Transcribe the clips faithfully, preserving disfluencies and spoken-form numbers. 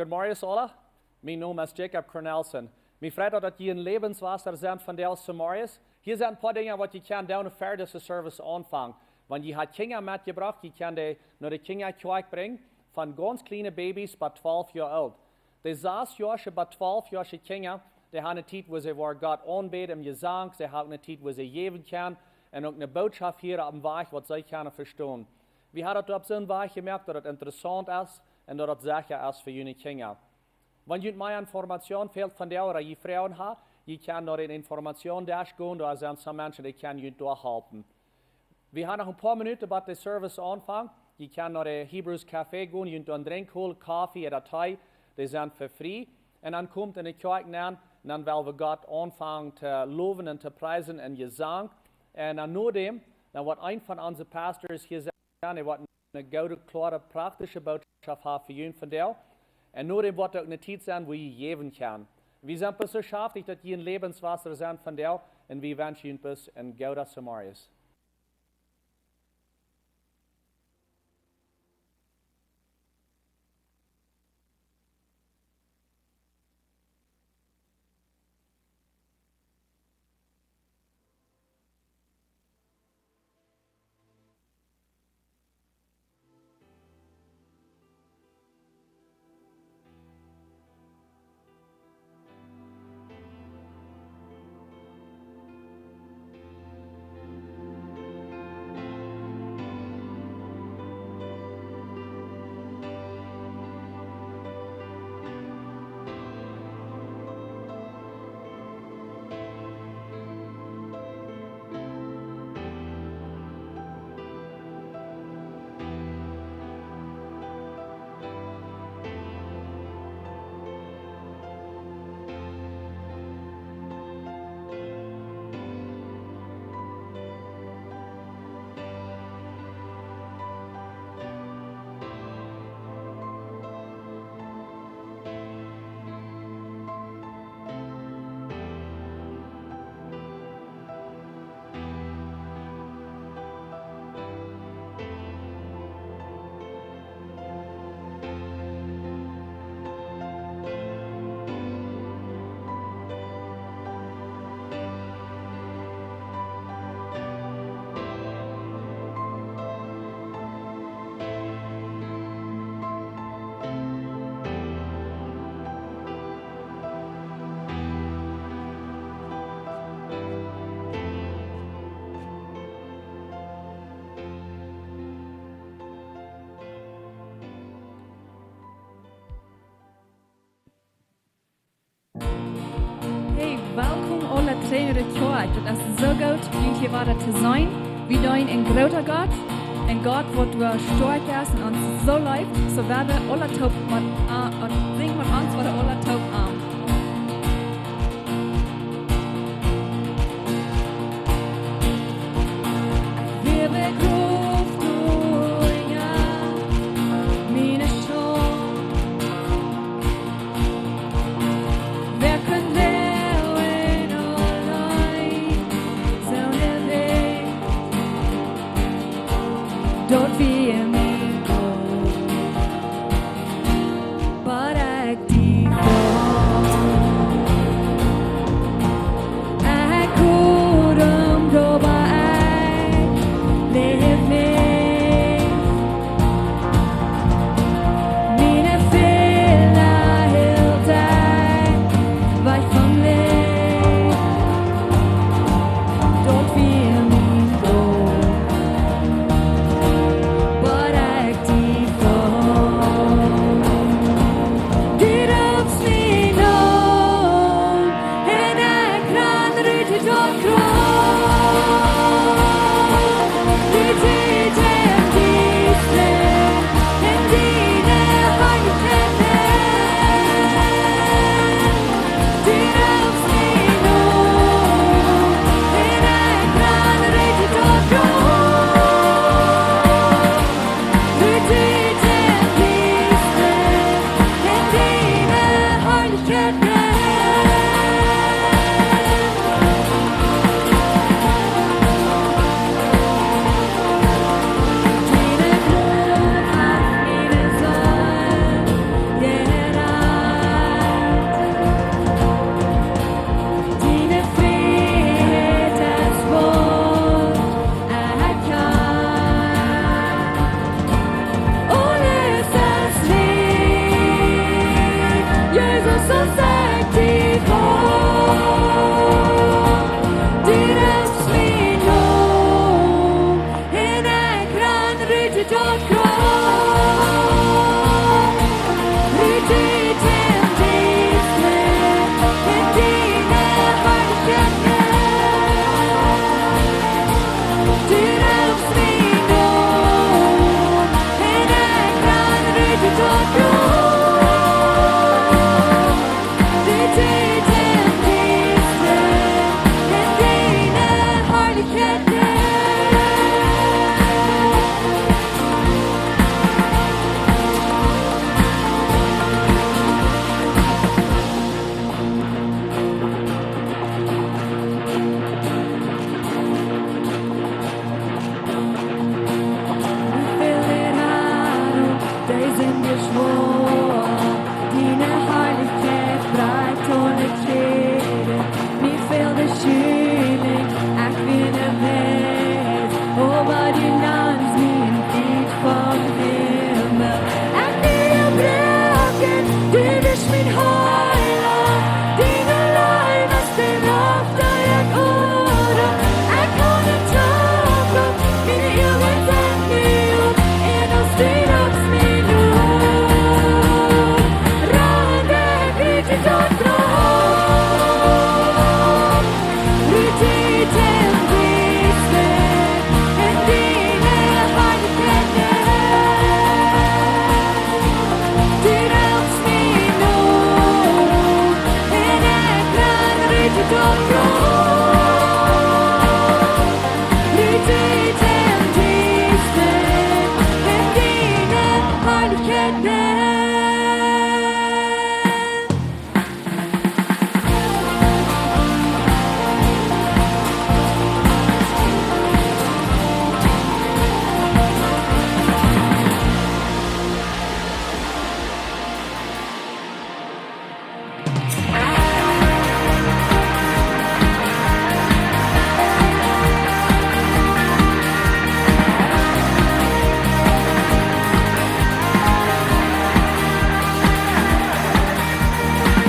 Good morning, aula. Mien Nomen es Jacob Cornelsen. Mie freit daut, daut jie en Läwenswota sent vondoag zemorjes. Hia sent een poa Dinja, waut jie kjennen doonen, ver dise Service aunfangen. Wan jie ha Kjinja metjebrocht, jie kjennen dee no de Kjinjakjoakj brinjen, von gaunz kjliene Babys bat twalf Joa oolt. De sas Joasche bat twalf Joasche Kjinja, dee haben eene Tiet, wua see woaren Gott aunbäden em Jesank, see haben eene Tiet, wua see jäwen kjennen, un uk eene Bootschoft hieren opp een Wajch, waut see kjennen vestonen. Wie haben daut opp soon Wajch jemoakt, daut et interessaunt es un daut et secha es fa june Kjinja. Wan junt mea Information fält vondoag ooda jie Froagen haben, jie kjennen no dän Informationsdesk gonen, doa sent some Menschen, dee kjennen junt doa halpen. Wie haben noch een poa Minuten, bat de Service aunfangt. Jie kjennen no de Hebrews Café gonen, junt doa een Drinkj holen, Koffe ooda Tee, dee sent fa frie. Un dan komt en de Kjoakj nenn, un dan well wie Gott aunfangen to lowen un to priesen en Jesank. Un dan nodäm, dan woat een von onse Pastors hia sennen, dee woat eene goode, kloare, praktische Bootschoft haben fa junt vondoag. Un nodäm woat uk eene Tiet sennen, wua jie jäwen kjennen. Wie sent bloos soo schaftich, daut jie en Läwenswota sent vondoag, un wie wenschen junt bloos een gooden Zemorjes. Hey, welkom aula trigj no de Kjoakj. Daut es soo goot, junt hia wada to seenen. Wie deenen een groota Gott, een Gott, waut doa stoakj es un ons soo leeft, soo wie aula toop met, äh, un sinj met ons, wie aula toop aun. Wie begroft unja miene Schaund. Wäa kunn dee auleen, soone Welt, daut wia mie goot. But I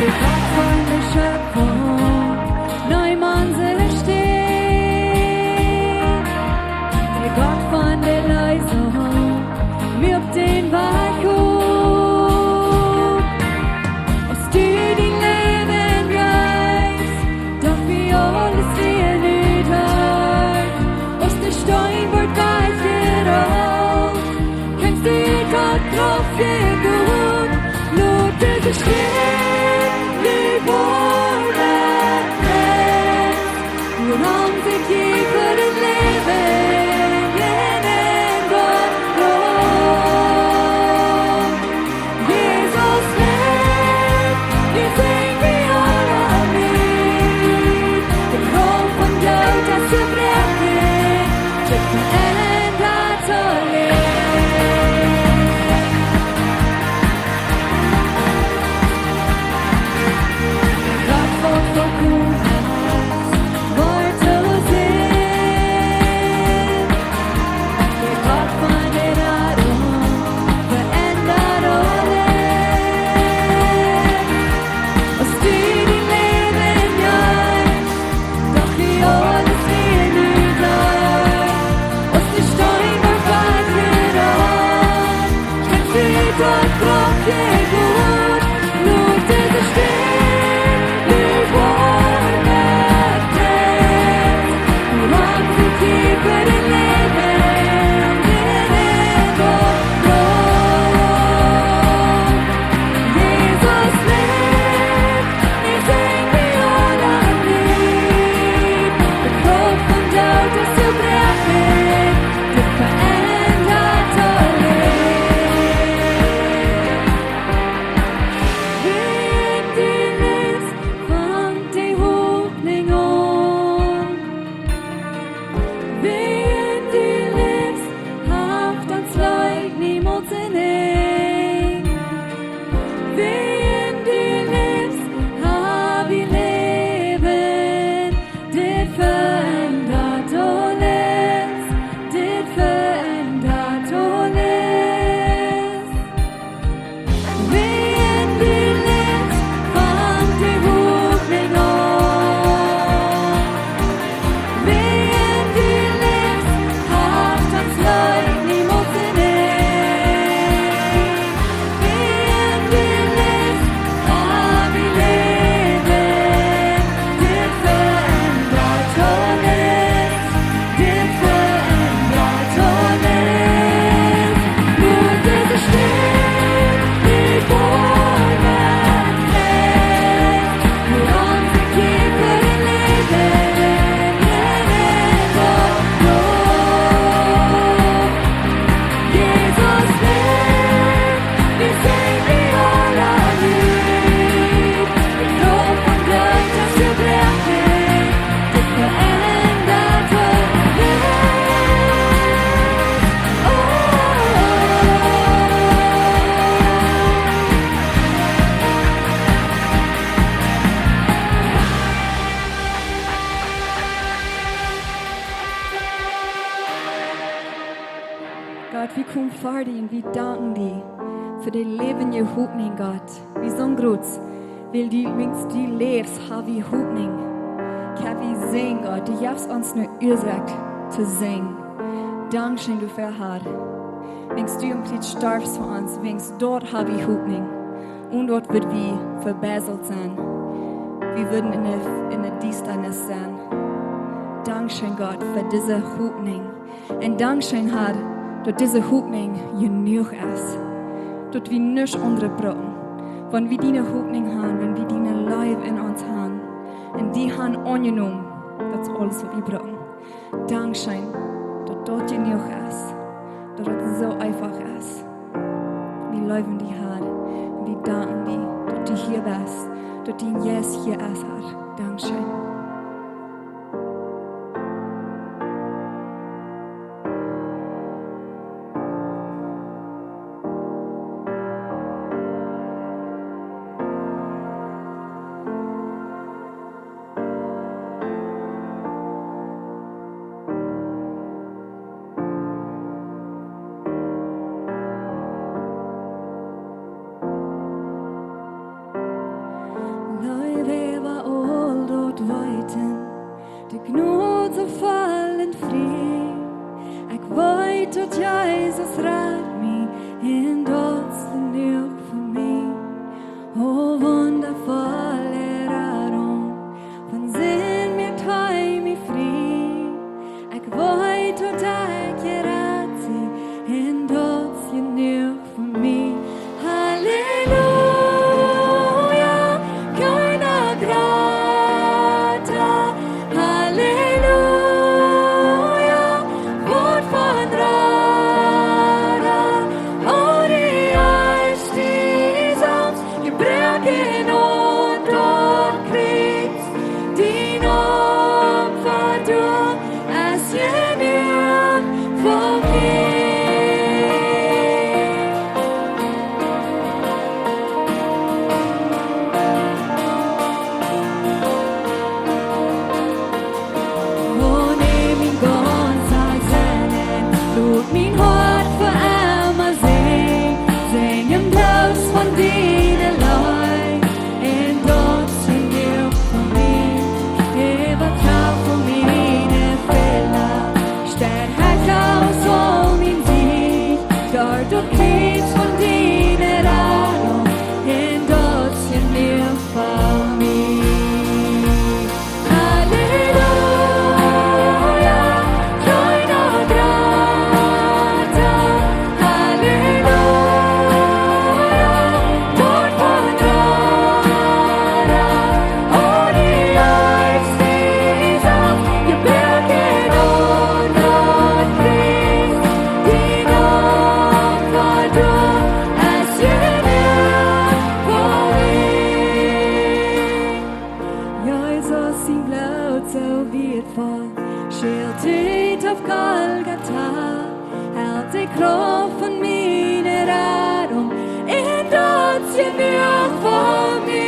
De Gott von de Schöpfung, neem onse Städ. De Gott von de Erleesunk, muak dän Wajch op. Aus du dien Läwen jeefst, daut wia aules wia nu doa. Aus de Steen woat wajchjerollt, kjemt de Gott drauf jegonen, lot dise Städ nu woaren. Wuarom sent jie fa daut Läwen en Gott? Jesus läft, nu sinj wie aula Lied. De Krauft von Doot es jebroaken, dit veendat aules. Gott woat volkomen, woat to seenen. De Gott von de Radunk veendat aules. Aus du dien Läwen jeefst, daut wia aules wia nu doa. Aus de Steen woat wajchjerollt, kjemt de Gott drauf jegonen, lot dise Städ nu woaren. Wuarom sent jie fa daut Läwen en Gott? Jesus läft, nu sinj wie aula Lied. De Krauft von Doot es jebroaken, dit veendat aules. Wan du läfst, fangt de Hopninj aun. Wan du läfst, haft ons Leet niemols een Enj. Wan du läfst, hab wie Läwen, dit veendat aules, dit veendat aules. Wan du läfst, fangt de Hopninj aun. Wan du läfst, haft ons Leet niemols een Enj. Wan du läfst, hab wie Läwen, dit veendat aules. Dit veendat aules. Lot dise Städ nu woaren. Wuarom sent jie fa daut Läwen en Gott? Jesus läft, nu sinj wie aula Lied. De Krauft von Doot es jebroaken, dit veendat aules. Oh, oh, oh. Gott, wie komen ver die un wie danken die fa de läwendje Hopninj, Gott. Wie sent groot, wiels du, wiels du läfst, hab wie Hopninj. Gott, wie sinjen, Gott, du jefst ons eene Uasoak to sinjen. Dankscheen doafäa, Herr. Wiels du aum Kjriez storfst fa ons, wiels doaderch hab wie Hopninj. Onen daut wudd wie vebieselt sennen. Wie wudden en de, en de Diestanis sennen. Dankscheen, Gott, fa dise Hopninj. Un dankscheen, Herr, daut dise Hopninj jenuach es. Daut wie nuscht aundret brucken. Wan wie diene Hopninj haben, wan wie diene Leew en ons haben, un die haben aunjenomen, daut es aules, waut wie brucken. Dankscheen, daut daut jenuach es, daut daut soo eenfach es. Wie leewen die, Herr, un wie danken die, daut du hia best, daut dien Jeist hia es, Herr. Dankscheen. Wundafolle Radunk, von Sind moakt hee mie frie. Ekj weet, daut ekj jerat sie, un daut es jenuach fa mie. Halleluja, kjeena jrata. Halleluja, waut fa een Rada. O, dee Jeist, dee selfst jebroaken aun daut Kjriez, dee Opfa doa es jenuach fa mie. O, nemm mien gaunzet Sennen, lot mien Hoat fa emma sinjen, sinjen bloos von diene Leew, un daut es jenuach fa mie. Äwa Trauer fa miene Fäla, steit hee aus aul mien Sieg, doa daut Kjriez von diene Radunk, un daut es jenuach fa mie. Halleluja, kjeena jrata. Halleluja, waut fa een Rada. O, dee Jeist, dee selfst jebroaken aun daut Kjriez, dee Opfa doa es jenuach fa mie. Jesus sien Bloot soo wieetvoll, schelt ut opp Golgata, helt de Krauft von miene Radunk, un daut es jenuach fa mie.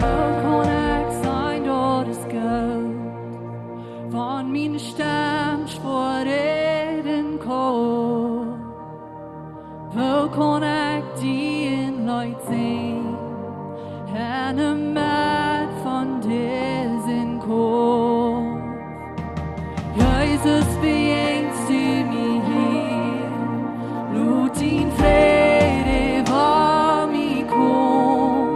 Woo kaun ekj sajen daut es goot, wan miene Stemm schwoa räden kaun? Woo kaun ekj die een Leet sinjen enne Medd von disen Kaumf? Jesus, bejäajnst du mie hia, lot dien Fräd äwa mie komen.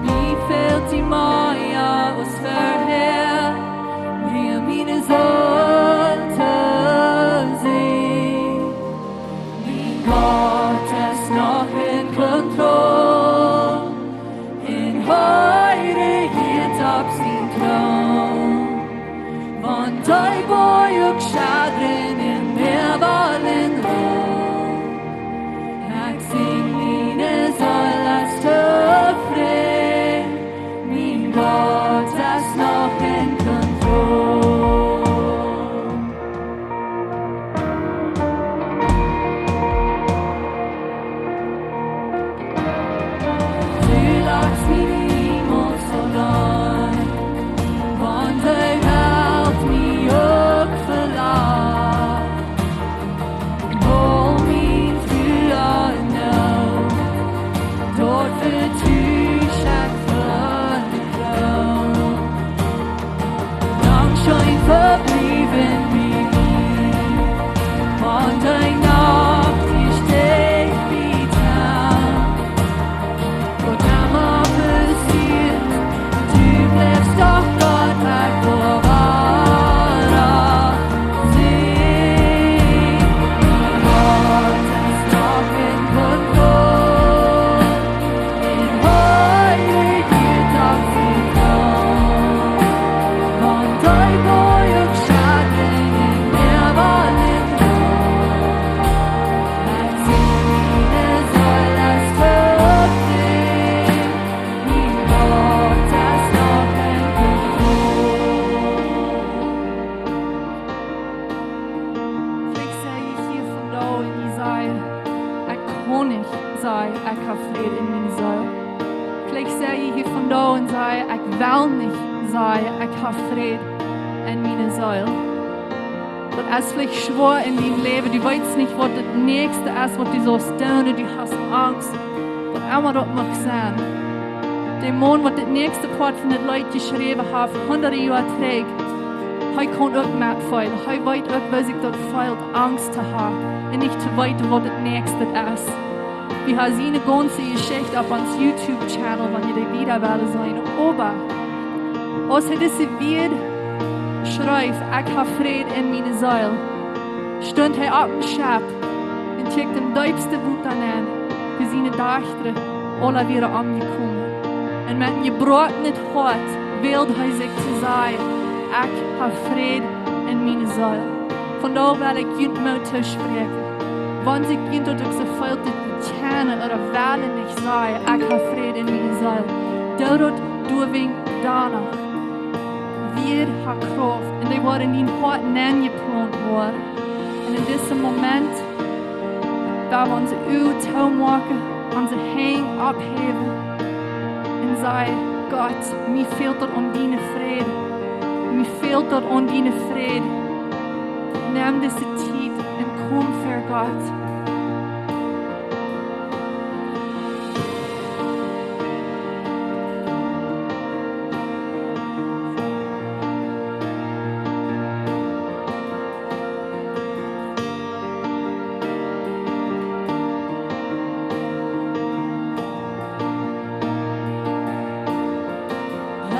Mie fält die mea aus verhäa, mea miene Seel to seenen. Mien Gott es noch en Kontroll. saj: Ekj hab Fräd en miene Seel. Veleicht sitst du hia vondoag un sajst: Ekj well nich sajen: Ekj hab Fräd en miene Seel. Daut es veleicht schwoa en dien Läwen. Du weetst nich, waut daut näakjste es, waut du saust doonen. Du hast Angst. Waut emma daut mach sennen. De Maun, waut daut näakjste Poat von dit Leet jeschräwen haft, hundat Joa trigj, hee kaun uk metfeelen. Hee weet uk, woo sikj daut feelt, Angst to haben un nich to weeten, waut daut näakjste es. Wie haben siene gaunze Jeschicht opp ons YouTube-Channel, wan jie dee wada wellen seenen. Oba aus hee dise Wieed schreef: Ekj hab Fräd en miene Seel, stunt hee opp een Schepp un kjikjt em deepste Wota nenn, wua siene Dajchta aula wieren omjekomen. Un met een jebroakenet Hoat wäld hee sikj to sajen: Ekj hab Fräd en miene Seel. Vondoag well ekj junt Moot toospräakjen. Wan sikj junt daut uk soo feelt, daut jie kjennen ooda wellen nich sajen: Ekj hab Fräd en miene Seel, doo daut doawäajen. Doano, wie haben Krauft. Un dee woaren en dien Hoat nenjeplaunt woaren. Un en disen Moment, wua wie onse Uagen toomoaken, onse Henj opphäwen un sajen: Gott, mie fält daut aun diene Fräd. Mie fält daut aun diene Fräd. Nem dise Tiet un komm ver Gott.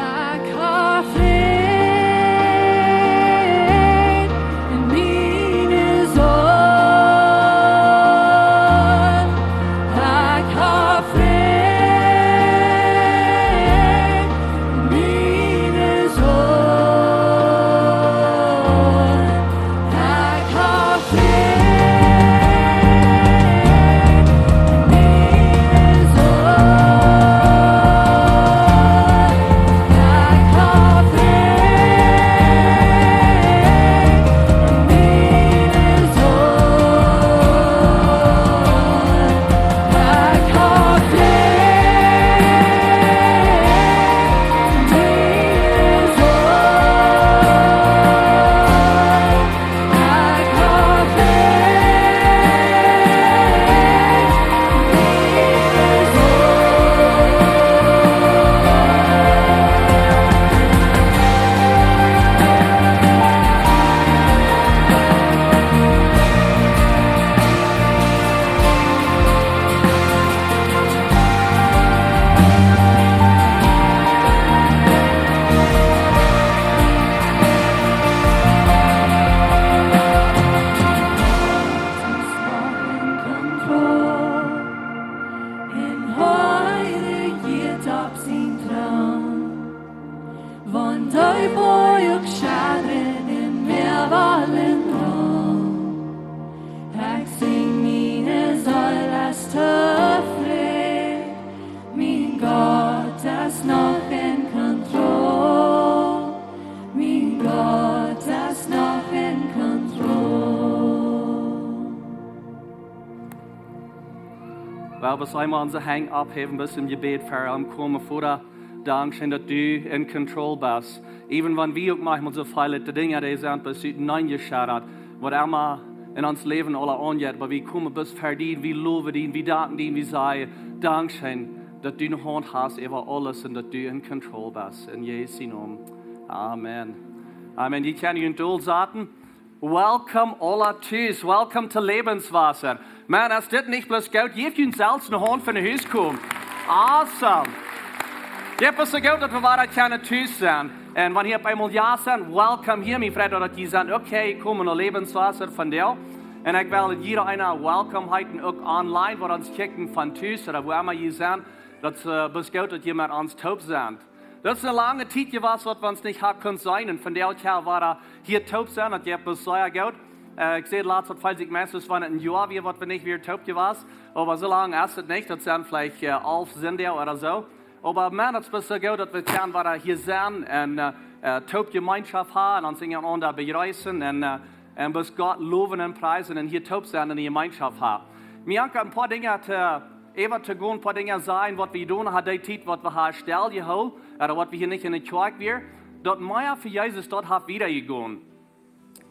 Ekj hab Fräd en miene Seel. Ekj hab Fräd en miene Seel. Ekj hab Fräd en miene Seel. Ekj hab Fräd en miene Seel. Ekj hab Fräd en miene Seel. Gott es noch en Kontroll. Un hee rejiet opp sienen Troon. Wan dee Boajch uk schaddren un Mäa wallen roll, ekj sinj: Miene Seel es tofräd. Mien Gott es noch en Kontroll. Mien Gott es noch en Kontroll. Well, lot ons eemol onse Henj opphäwen, bat em Jebäd ver am komen. Voda, dankscheen, daut du en Kontroll best. Even wan wie uk maunchmol soo väl de Dinja, dee sent bloos uteneen jeschaddat, waut emma en ons Läwen aula aunjeit, oba wie komen bloos ver die, wie lowen die, wie danken die, wie sajen: Dankscheen, daut du ne Haunt hast äwa aules un daut du en Kontroll best. En Jesu Nomen. Amen. Amen. Jie kjennen junt dol saten. Welcome aula tus. Welcome to Lebenswasser. Maun, es dit nich bloos goot? Jäft junt selfst ne Haunt fa no Hus komen. Awesome. Dit es soo goot, daut wie wada kjennen tus sennen. Un wan jie opp eemol hia sent, welcome hia. Mie freit daut, daut jie sent uk hia jekomen no Lebenswasser vondoag. Un ekj well jieda eena welcome heeten, uk online, waut ons kjikjen von tus ooda wua emma jie sent. Daut es, äh, bloos goot, daut jie met ons toop sent. Daut es ne lange Tiet jewast, waut wie ons nich haben kunt seenen. Un vondoag kjenn wie wada hia toop sennen. Daut jeit bloos sea goot. Äh, ekj säd latst, daut feelt sikj meist aus wan et een Joa wia, waut wie nich wia toop jewast. Oba soo lang es et nich. Daut sent veleicht, äh, alf Sindach ooda soo. Oba Maun, daut es bloos soo goot, daut wie kjennen wada hia sennen un, äh, äh, toop Jemeenschoft haben un ons unjarenaunda bejreessen un, äh, un bloos Gott lowen un priesen un hia toop sennen un Jemeenschoft haben. Mie jankat een poa Dinja to, äwa to gonen, een poa Dinja sajen, waut wie jedonen haben, dee Tiet, waut wie haben stell jehoolen, ooda waut wie hia nich enne Kjoakj wieren. Daut mea fa Jesus, daut haft wieda jegonen.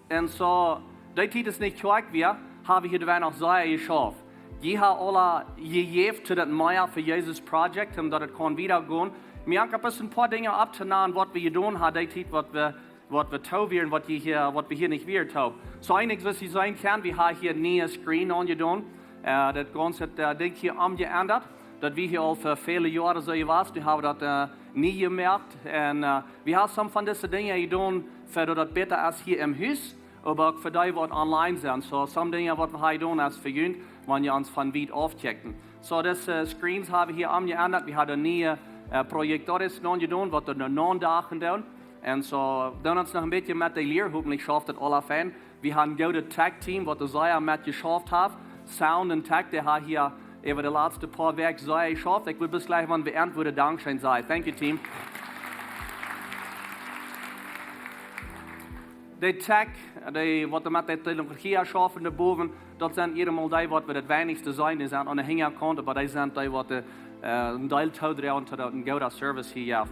Un soo, dee Tiet aus nich Kjoakj wia, haben wie hia doa noch sea jeschauft. Jie haben aula jejäft to daut mea fa Jesus Project, om daut et kunn wieda gonen. Mie jankat bloos een poa Dinja opptonämen, waut wie jedonen haben, dee Tiet, waut wie waut wie too wieren, waut jie hia, waut wie hia nich wieren too. Soo eent, soo aus jie seenen kjennen, wie haben hia een niee Screen aunjedonen. Äh, daut gaunze, äh, Dinkj hia omjeendat. Daut wia hia aul fa väle Joaren soo jewast. Nu haben wie daut, äh, nie jemoakt. Un, äh, wie haben some von dise Dinja jedonen, fa daut daut bäta es hia em Hus, oba uk fa dee, waut online sent. Soo, some Dinja, waut wie hia jedonen, es fa junt, wan jie ons von wiet aufkjikjen. Soo, dise, äh, Screens haben wie hia omjeendat. Wie haben een niee, äh, Projektor aunjedonen, waut wie nu aundoagen doonen. Un soo, dan ons noch een bät met de Lia, hopentlich schauft daut aula fein. Wie haben een goodet Tech-Team, waut doa sea met jeschauft haft. Sound un Tech, dee haben hia äwa de latste poa Wäakj sea jeschauft. Ekj wull bloos jlikj, wan wie Ant wudden Dankscheen sajen. Thank you, Team. De Tech, dee waut met de Technologie schaufen doa bowen, daut sent hia mol dee, waut wie daut weinichste seenen. Dee sent aun de Hinjakaunt, oba dee sent dee, waut de, äh, een Deel toodroagen, daut een gooda Service hia jeft.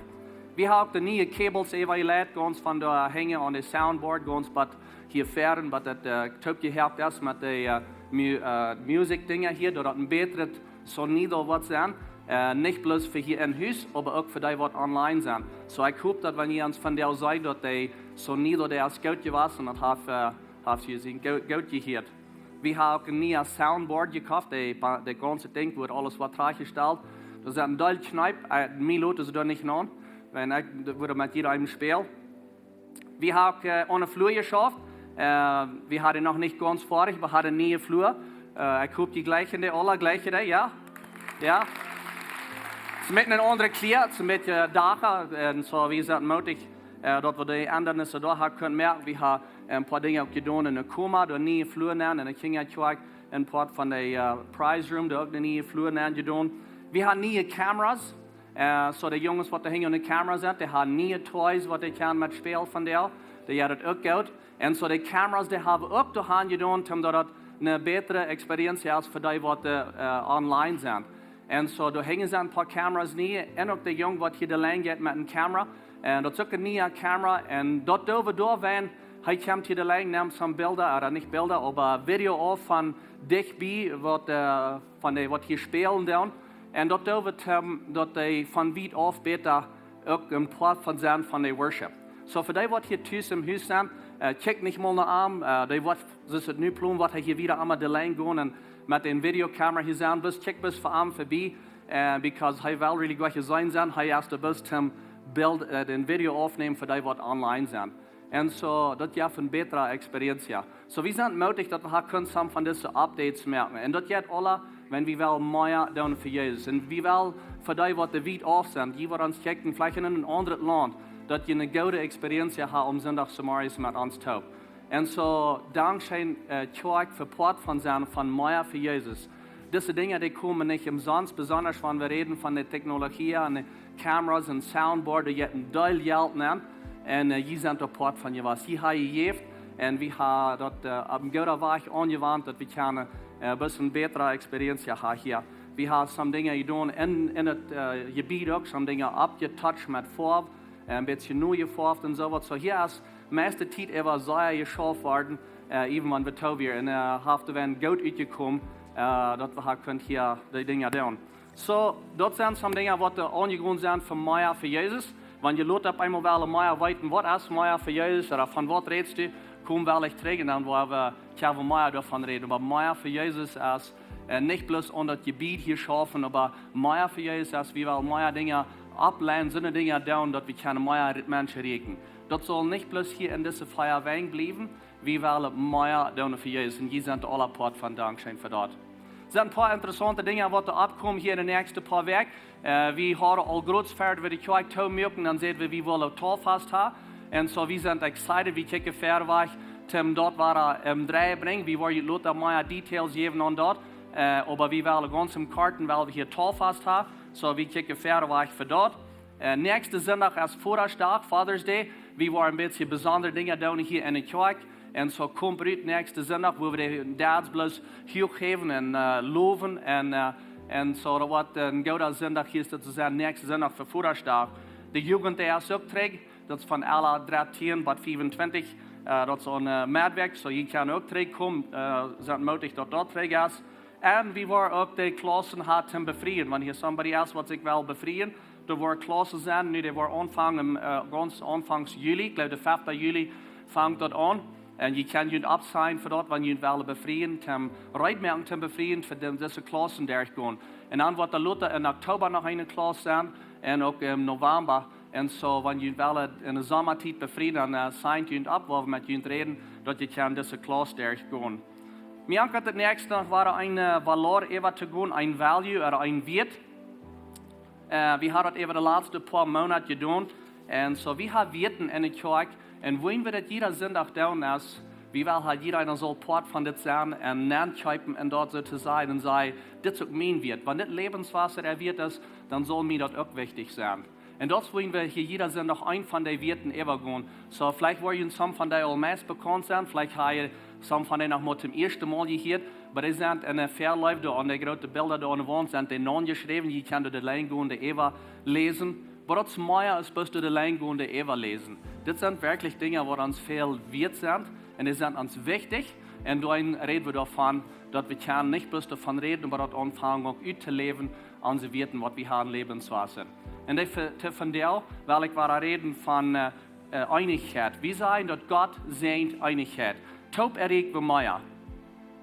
Wie haben uk de niee Cables äwajeleit, gaunz von doa hinjen aun de Soundboard, gaunz bat hia wieren, bat daut, äh, toopjehoakt es met de, äh, mu-, äh, Musikdinja hia, daut daut een bätret Sonido woat sennen, äh, nich bloos fa hia em Hus, oba uk fa dee, waut online sent. Soo, ekj hop, daut wan jie ons vondoag seenen, daut de Sonido, dee es goot jewast un daut haft, äh, haft jie jeseenen, goot, goot jehieet. Wie haben uk een niee Soundboard jekoft, de, de gaunze Dinkj, wua aules woat trajchtjestalt. Doa sent een Deel Kjneep, äh, mie lot see doa nich aun, wan ekj, daut wudd met jieda eenen spälen. Wie haben uk, äh, aun de Flua jeschauft. Äh, wie hauden noch nich gaunz foadich, wie hauden een niee Flua. Äh, ekj hop, jie jlikjen dee aula, jlikjen dee, jo? Jo? Daut es een bät een aundre Kjlia, daut es een bät, äh, dacha, un soo, wie sent mootich, äh, daut wie dee Endanissen doa haben kunnen moaken. Wie haben een poa Dinja uk jedonen enne Koma, doa een niee Flua nenn, enne Kjinjakjoakj, een Poat von de, äh, Prize Room, doa uk een niee Flua nenn jedonen. Wie haben niee Cameras, äh, soo de Junges, waut doa hinjen aun de Koma sent, dee haben niee Toys, waut dee kjennen met spälen vondoag. Dee jeit daut uk goot. Un soo de Cameras, dee haben wie uk doa han jedonen, om daut daut eene bätre Experience es fa dee, waut, äh, äh, online sent. Un soo, doa hinjen sent een poa Cameras niee. Un uk de Jung, waut hia de Lien jeit met eene Camera. Un daut es uk eene niee Camera. Un daut doo wie doa, wan hee kjemt hia de Lien, nemt some Bilda, ooda nich Bilda, oba Video auf von dicht bie, waut, äh, von dee, waut hia spälen doonen. Un daut doo wie, ähm, daut dee von wiet auf bäta uk een Poat von sent von de Worship. Soo, fa dee, waut hia tus em Hus sent, äh, kjikjt nich mol no am, äh, dee woat, soo aus et nu plon, woat hee hia wieda emma de Lien gonen un met de Videocamera hia sennen, bloos kjikjt bloos fa am verbie, äh, because hee well really goot jeseenen sennen, hee es de best, ähm, Bilt, äh, daut Video aufnämen fa dee, waut online sent. Un soo, daut jeft eene bätre Experience, jo. Soo, wie sent mootich, daut wie haben kunnen some von dise Updates moaken. Un daut jeit aula, wan wie wellen mea doonen fa Jesus. Un wie wellen fa dee, waut doa wiet auf sent, dee waut ons kjikjen, veleicht en een aundret Launt, daut jie eene goode Experience haben, om Sindach zemorjes met ons toop. Un soo, dankscheen, äh, Kjoakj, fa Poat von sennen von mea fa Jesus. Dise Dinja, dee komen nich omsonst, besonda wan wie räden von de Technologie un de Cameras un Soundboard, dee jeit een Deel Jelt nenn. Un, äh, jie sent doa Poat von jewast. Jie haben jejäft un wie haben daut, äh, opp een gooden Wajch aunjewant, daut wie kjennen, äh, best eene bätre Experience haben hia. Wie haben some Dinja jedonen en, en daut, äh, Jebied uk, some Dinja oppjetoucht met Foaw, äh, een bät niejefoawt un soo waut. Soo, hia es meiste Tiet äwa sea jeschauft worden, äh, even wan wie too wieren. Un, äh, haft et goot utjekomen, äh, daut wie haben kunnen hia de Dinja doonen. Soo, daut sent some Dinja, waut doa aunjegonen sent fa mea fa Jesus. Wan jie lota opp eemol wellen mea weeten, waut es mea fa Jesus, ooda von waut rätst du, kom veleicht trigj un dan woa wie, tja, wie mea doavon räden. Oba mea fa Jesus es, äh, nich bloos aun daut Jebied hia schaufen, oba mea fa Jesus es, wie wellen mea Dinja oppleien, soone Dinja doonen, daut wie kjennen mea Menschen rieekjen. Daut saul nich bloos hia en dise Feier Wenj bliewen, wie wellen mea doonen fa Jesus. Un jie sent aula Poat von, dankscheen fa daut. Sent een poa interessaunte Dinja, waut doa oppkomen hia en de näakjste poa Wäakj. Äh, wie hauden aul groots ver wie de Kjoakj toomoaken, dan säden wie, wie wellen Tauffast haben. Un soo, wie sent excited, wie kjikjen ver, waut Tim daut woat, ähm, dreien brinjen. Wie woaren lota mea Details jäwen aun daut. Äh, oba wie wellen gaunz em Korten, wellen wie hia Tauffast haben. Soo, wie kjikjen ver fa daut. Äh, näakjste Sindach es Vodaschdach, Father's Day. Wie woaren een bät besondre Dinja doonen hia en de Kjoakj. Un soo komt rut näakjsten Sindach, wua wie de Dads bloos huach häwen un äh, lowen. Un, äh, un soo, daut woat een gooda Sindach, hia es daut to sennen, näakjsten Sindach fa Vodaschdach. De Jugend, dee es uk trigj, daut es von Ella dartieen bat fiefuntwintich, äh, daut es aun äh, Medwäakj, soo jie kjennen uk trigjkomen, äh, sent mootich daut daut trigj es. Un wie woaren uk de Klaussen haben toom befrieen, wan hia somebody es, waut sikj well befrieen, doa woaren Klaussen sennen, nu dee woaren aunfangen, äh, gaunz aunfangs Juli, ekj jleew de fefte Juli fangt daut aun. Un jie kjennen junt oppsignen fa daut, wan jie wellen befrieen, toom reed moaken toom befrieen, fa dän, dise Klaussen derchgonen. Un dan woat doa lota en Oktoba noch eene Klauss sennen, un uk em Novemba. Un soo, wan jie wellen en de Somatiet befrieen, dan äh, signt junt opp, woa wie met junt räden, daut jie kjennen dise Klauss derchgonen. Mie ankjat daut näakjste noch wada een äh, Valor äwa to gonen, een Value ooda een Wieet. Äh, wie haben daut äwa de latste poa Moonat jedonen. Un soo, wie haben Wieeten en de Kjoakj. Un wan wie daut jieda Sindach doonen, es, wie wellen haben, jieda eena saul Poat von dit sennen un nenkjeepen un daut soo to sennen un sajen: "Dit es uk mien Wieet." Wan dit Läwenswota äa Wieet es, dan saul mie daut uk wichtich sennen. Un daut es, wan wie hia jieda Sindach een von de Wieeten äwagonen. Soo, veleicht woaren sommje von dee aul meist bekaunt sennen, veleicht haben sommje von dee noch mau toom ieeschten Mol jehieet, oba dee sent en de Väaleew doa aun de groote Bilda doa aun de Waunt sent dee naunjeschräwen, jie kjennen doa de Lenj gonen, dee äwa läsen. Oba daut es mea aus bloos doa de Lenj gonen, dee äwa läsen. Dit sent werkjlich Dinja, waut ons väl wieet sent, un dee sent ons wichtich. Un doaromm räden wie doavon, daut wie kjennen nich bloos doavon räden, oba daut aunfangen uk uttoläwen, onse Wieeten, waut wie haben, Läwenswota. Un dee fe-, te-, vondoag well ekj wada räden von äh, äh, Eenichkjeit. Wie sajen, daut Gott säajent Eenichkjeit. Toop erreichen wie mea.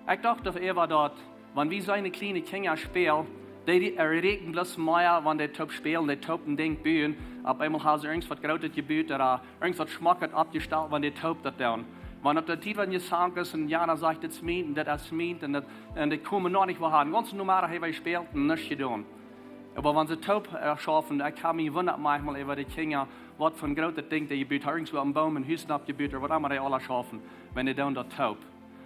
Ekj docht doaräwa, daut, wan wie seenen, kjliene Kjinja spälen, dee, dee erreichen bloos mea, wan dee toop spälen, dee toop een Dinkj buen. Opp eemol haben see irjent waut Grootet jebut ooda irjent waut Schmocket oppjestalt, wan dee toop daut doonen. Wan opp de Tiet, wan jie sajen, un jana sajcht: "Dit es mient, un dit es mient", un daut, un dee komen noch nich wua han. Gaunz normal, hee, wie spälen, un nuscht jedonen. Oba wan see toop äh, schaufen, ekj hab mie jewundat maunchmol äwa de Kjinja, waut fa een grootet Dinkj dee jebut haben, irjent wua een Boom, een Hus oppjebut ooda waut emma dee aula schaufen, wan dee doonen daut toop.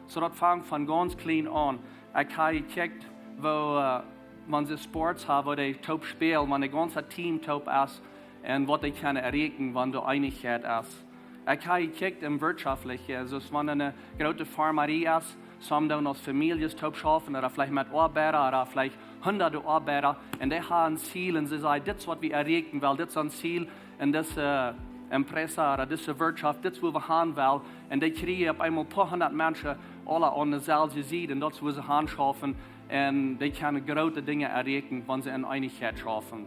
Soo daut fangt von gaunz kjlien aun. Ekj hab jekjikjt, woo, äh, wan see Sports haben, woo dee toop spälen, wan daut gaunze Team toop es, un waut dee kjennen erreichen, wan doa Eenichkjeit es. Ekj hab jekjikjt em Wirtschaftlichen, soo aus wan eene groote Farmarie es, sommje doonen aus Famieljes toop schaufen, ooda veleicht met Oabeida, ooda veleicht hundade Oabeida, un dee haben een Ziel, un see sajen: "Dit es waut wie erreichen wellen, dit es ons Ziel, un dise äh, Empresa, ooda dise Wirtschaft, dit es wua wie han wellen." Un dee kjrieen opp eemol poa hundat Menschen aula aun deeselwje Sied, un daut es wua see han schaufen, un dee kjennen groote Dinja erreichen, wan see en Eenichkjeit schaufen.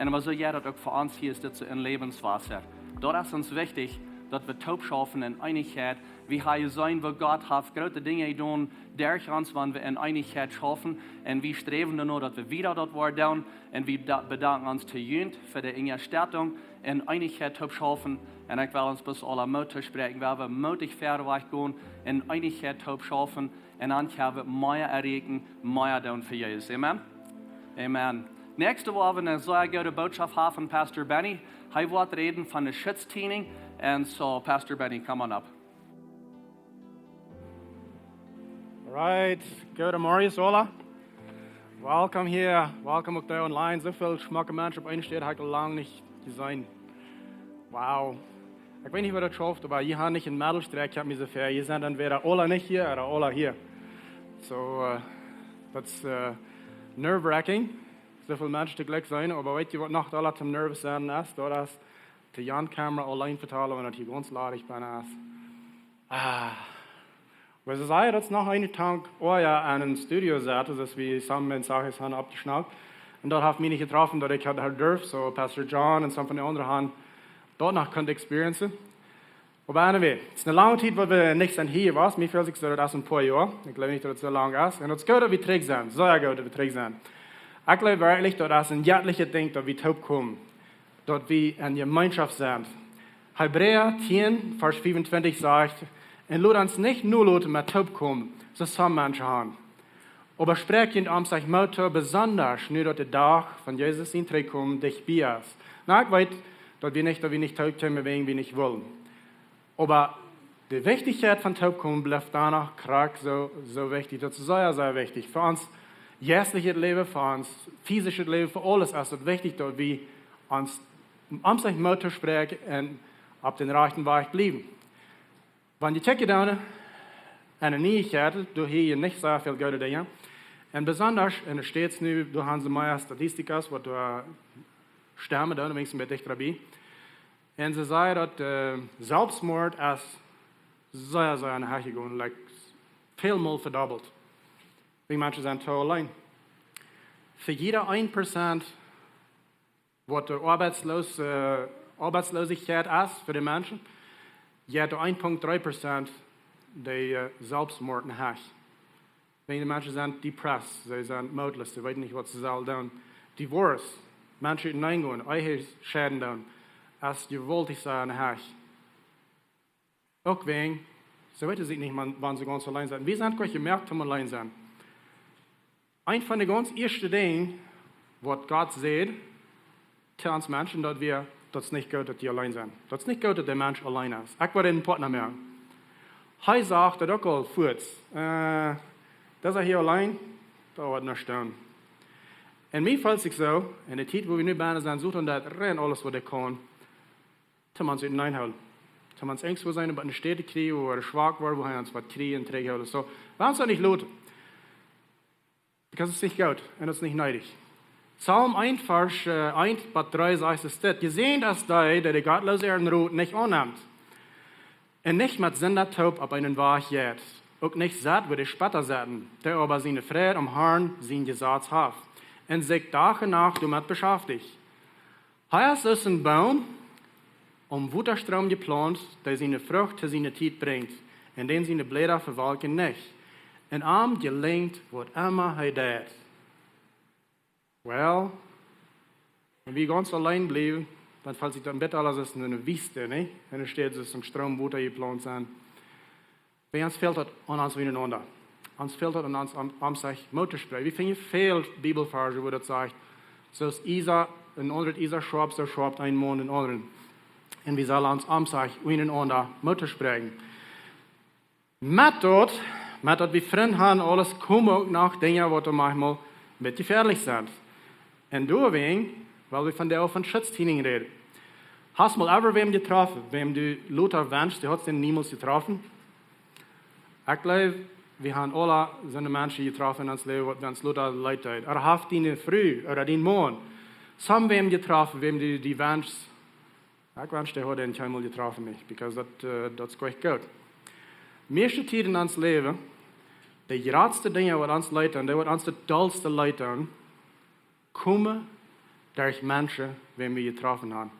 Un oba soo jeit daut uk fa ons hia, es dit soo en Läwenswota. Daut es ons wichtich, daut wie toop schaufen en Eenichkjeit. Wie haben jeseenen, woo Gott haft groote Dinja jedonen derch ons, wan wie en Eenichkjeit schaufen. Un wie sträwen doano, daut wie wieda daut woaren doonen. Un wie beda-, bedanken ons to junt fa de Unjastettunk en Eenichkjeit toop schaufen. Un ekj well ons bloos aula Moot toospräakjen, wie wellen mootich verwoat gonen, en Eenichkjeit toop schaufen. Un dan kjenn wie mea erreichen, mea doonen fa Jesus. Amen? Amen. Näakjste woa wie eene sea goode Bootschoft haben von Pastor Benny. Hee woat räden von de Schichtdienst. Un soo, Pastor Benny, come on up. Alright, goodemorjen, aula. Welcome hia, welcome uk doa online. Soo väl schmocke Menschen opp eene Städ hab ekj lang nich jeseenen. Wow. Ekj weet nich, woo daut schauft, oba jie haben nich een Meddel-Strekj, ekj hab mie soo väl. Jie sent entwäda aula nich hia ooda aula hia. Soo, äh, daut es äh, nerve-wracking. Soo väl Menschen toojlikj seenen, oba weet jie, waut noch aula toom nervös sennen es? Daut es de Jan Camera auleen vetalen, wan daut hia gaunz ladich benne es. Ah. Oba see sajen, daut es noch een Tank Oaja en een Studio sat, daut es woo wie samen met Zachäus haben oppjeschnackt. Un daut haft mie nich jetroffen, daut ekj haud, haud durft, soo Pastor John un some von de aundre haben daut noch kunt experiencen. Oba anyway, et es eene lange Tiet, wua wie nich sent hia jewast. Mie fält sikj soo, daut es een poa Joa. Ekj jleew nich, daut et soo lang es. Un daut es goot, daut wie trigj sent. Sea goot, daut wie trigj sent. Ekj jleew werkjlich, daut es een jettlichet Dinkj, daut wie toopkomen. Daut wie en Jemeenschoft sent. Hebräa tieen, Varsch fiefuntwintich sajcht: "Un lot ons nich noloten met toopkomen, soo aus some Menschen haben. Oba spräakjt junt omsich Moot too, besonda nu daut de Dach von Jesus sien Trigjkomen dicht bie es." Nu, ekj weet, daut wie nich, daut wie nich toopkomen, wäajen wie nich wellen. Oba de Wichtichkjeit von toopkomen blift doano krakjt soo, soo wichtich. Daut es sea, sea wichtich. Fa ons jeistlichet Läwen, fa ons fisischet Läwen, fa aules es et wichtich, daut wie ons omsich Moot toospräakjen un opp dän rajchten Wajch bliewen. Wan jie kjikjen dan en de Nieichkjeiten, doa hia jie nich soo väl goode Dinja. Un besonda en de States nu, doa han see mea Statistikas, waut doa stemmen dan, dan bie een bät dichta bie. Un see sajen daut, äh, Selfstmoord es sea, sea aun de Hach jegonen, like, väl mol vedobbelt. Wie Menschen sent too auleen. Fa jieda een Prozent waut de Oabeitsloos-, äh, Oabeitslosigkeit es fa de Menschen, jeit doa een Punkt dree Prozent dee, äh, Selfstmoord aun de Hach. Wan de Menschen sent depressed, see sent mootloos, see weeten nich waut see sellen doonen. Divorce, Menschen uteneen gonen, Ehe scheiden doonen, es jewaltich sea aun de Hach. Uk wäajen, see weeten sikj nich, wan, wan see gaunz auleen sent. Wie sent goanich jemoakt om auleen sennen. Eent von de gaunz ieeschte Dinja, waut Gott säd to ons Menschen, daut wia, daut es nich goot, daut jie auleen sent. Daut es nich goot, daut de Mensch auleen es. Ekj wull een Partner moaken. Hee sach daut uk aul fuaz. Äh, daut es hia auleen, daut woat nuscht doonen. Un mie felt sikj soo, en de Tiet, wua wie nu bennen sent, soo daut rein aules, waut ekj kaun, to mans uteneen hoolen. To mans enjst wua sennen, oba ne Städ kjrieen, wua wie schwak woaren, wua hee ons waut kjrieen un trigjhoolen. Soo, lot ons daut nich loten. Because daut es nich goot un daut es nich needich. Psalm eent, Varsch, äh, eent bat dree sajcht et dit: Jesäajent es dee, dee de Gottloose äaren Rot nich aunnemt un nich met Sinda toop opp eenen Wajch jeit, uk nich sett, wua de Spetta setten, dee oba siene Freid aum Harn sien Jesaz haft un sikj Dach un Nacht doamet beschäftigt. Hee es aus een Boom aum Wotastroom jeplaunt, dee siene Frucht to siene Tiet brinjt, un dän siene Bläda vewalkjen nich. Un am jelinjt waut emma hee deit. Well, wan wie gaunz auleen bliewen, dan felt sikj daut een bät aul aus eene Wiest, nä? Un doa steit soo een Stroom Wota jeplaunt sennen. Bie ons fält daut aun ons unjarenaunda. Ons fält daut aun ons om, om sikj Moot to spräakjen. Wie finjen väl Bibelvarsch, wua daut sajcht, soo aus Esa, een aundret Esa schaupt, soo schaupt een Maun dän aundren. Un wie sellen ons om sikj unjarenaunda Moot to spräakjen. Met daut, met daut wie Frind han, aules, komen uk noch Dinja, waut doa maunchmol een bät jefäadlich sent. Un doawäajen well wie vondoag von Schutztraining räden. Hast mol ever wäm jetroffen, wäm du lota wenschst, du hast dän niemols jetroffen? Ekj jleew, wie han aula soone Menschen jetroffen en ons Läwen, waut ons lota leet deed. Ooda hast diene Fru ooda dien Maun, someone jetroffen, wäm du die wenschst? Ekj wensch, dee haud dän kjeenmol jetroffen, nich, because daut, äh, daut es goanich goot. Mieeschte Tiet en ons Läwen, de jratste Dinja, waut ons leet doonen, dee waut ons daut dollste leet doonen, komen derch Menschen, wäm wie jetroffen han.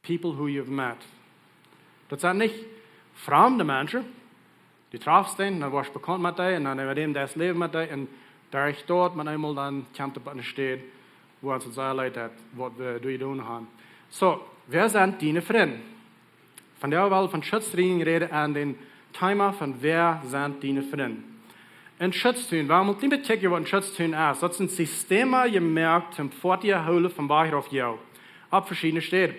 People who you've met. Daut sent nich framde Menschen. Du trafst dän, dan woascht bekaunt met dee, un dan äwa däm deist Läwen met dee, un derch daut met eemol dan kjemt opp eene Städ, wua ons daut sea leet deit, waut wie doa jedonen han. Soo, wäa sent diene Frind? Vondoag well wie von Schutztraining räden aun daut Thema von wäa sent diene Frind. Een Schutztoon, well wie mol een bät kjikjen, waut een Schutztoon es. Daut sent Sistemen jemoakt, om Foatieja hoolen von Wajch rauf, jo, opp veschiedne Städen.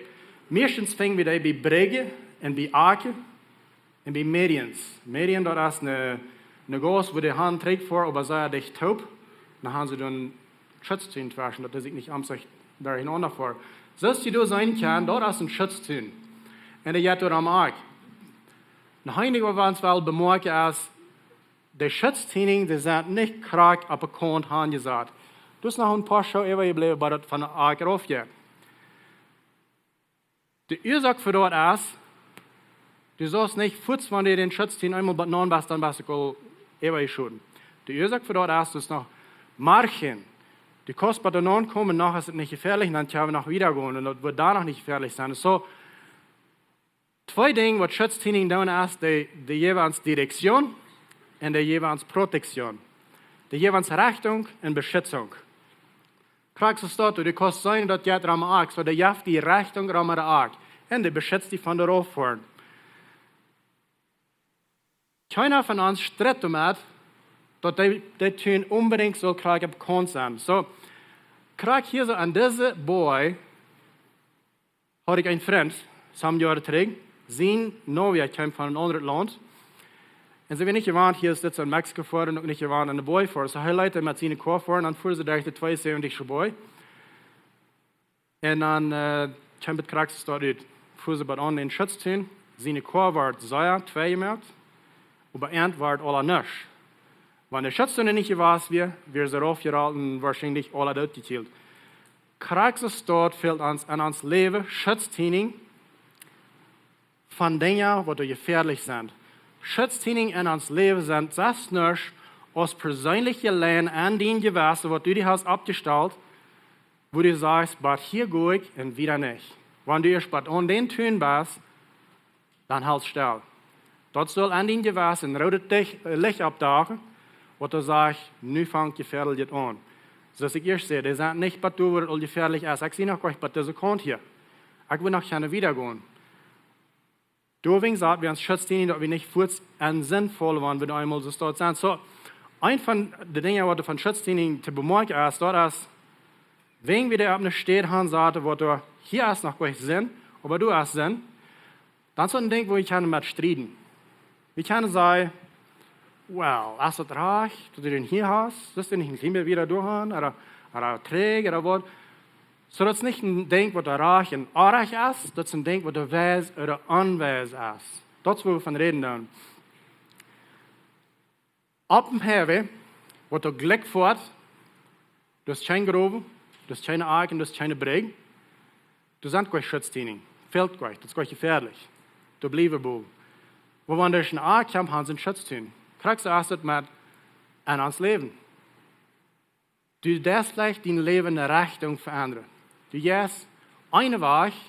Mieeschtens finj wie dee bie Brigjen un bie Akjen un bie Medians. Medien, daut es een, een Gauss, wua de Haunt trigj foat, oba sea dicht toop. Dan han see doa een Schutztoon tweschen, daut dee sikj nich om sikj doarenn aunfoaren. Soo aus jie doa seenen kjennen, daut es een Schutztoon. Un dee jeit doarom uk. Een Dinkj, waut wie ons well bemoakjen, es, de Schutztoon, dee sent nich krakjt opp de Kaunt aunjesat. Doa es noch een poa Schoo äwajebläwen, bat daut von de Akj rauf jeit. De Uasoak fa daut es, du saust nich fuaz, wan du dän Schutztoon eemol bat naun best, dan best du aul äwajeschoten. De Uasoak fa daut es, du hast noch Marjen. Du kaust bat doa naun komen, noch es et nich jefäadlich, dan kjenn wie noch wieda gonen un daut woat dan noch nich jefäadlich sennen. Soo, twee Dinja, waut Schutztoon doonen es, dee, dee jäwen ons Direktion un dee jäwen ons Protektion. Dee jäwen ons Rechtunk un Beschitzunk. Krakjt soo aus daut, du kaust seenen, daut jeit rom de Akj, soo dee jeft die Rechtunk rom de Akj. Un dee beschitzt die von de Rauffoaren. Kjeena von ons stritt doamet, daut dee, dee Toon onbedinjt saul krakjt opp Kaunt sennen. Soo, krakjt hia soo aun dise Boaj haud ekj een Frint, some Joaren trigj, sien Novia kjeem von een aundret Launt. Un see wia nich jewant, hia es dit soo en Mexiko foaren un uk nich jewant aun de Boaj foaren. Soo hee leet met siene Koa foaren, dan fuaren see derch de tweeunsäwentichsche Boaj. Un dan, äh, kjeem et krakjt soo ut. Fuaren see bat aun dän Schutztoon. Siene Koa wort sea twei jemoakt, oba an wort aula nuscht. Wan de Schutztiening nich jewast wia, wia see raufjerollt un woarschienlich aula dootjekjielt. Krakjt soo daut fält ons aun ons Läwen Schutztiening von Dinja, waut jefäadlich sent. Schutztiening en ons Läwen sent sest nuscht aus perseenlich Leiden aun dien Jewessen, waut du die hast oppjestalt, wua du sajchst: "Bat hia go ekj un wieda nich." Wan du ieescht bat aun dän Punkt best, dan hool stell. Daut saul aun dien Jewessen een roodet Dich-, äh, Licht oppdoagen, waut doa sajcht: "Nu fangt jefäadlich aun." Soo aus ekj ieescht säd, dee sent nich bat doa, wua daut aul jefäadlich es. Ekj sie noch goanich bat dise Kaunt hia. Ekj well noch kjennen wieda gonen. Doawäajen sent wie aun Schutztiening, daut wie nich fuaz en Sind faulen, wan wie eemol soo doa sent. Soo, eent von de Dinja, waut von Schutztiening to bemoakjen es, daut es, wan wie dee opp eene Städ han saten, waut doa hia es noch goanich Sind, oba doa es Sind, dan es daut een Dinkj, wua wie kjennen met strieden. Wie kjennen sajen: "Well, es daut rajcht, daut du dän hia hast? Sust du dän nich een kjlien bät wieda doa han, ooda, ooda trigj, ooda waut?" Soo, daut es nich een Dinkj, waut doa rajcht un orrajcht es, daut es een Dinkj, waut doa weis ooda onweis es. Daut es, wua wie von räden dan. Opp dän Highway, waut doa jlikj foat, daut es kjeen Growen, daut es kjeene Akjen, daut es kjeene Brigj. Doa sent goanich Schutztiening. Fält goanich, daut es goanich jefäadlich. Doa bliewen wie. Wua wan doa een Akjen han, sent Schutztiening. Krakjt soo es daut met aun ons Läwen. Du deist veleicht dien Läwen eene Rechtunk veendren. Du jeist eenen Wajch,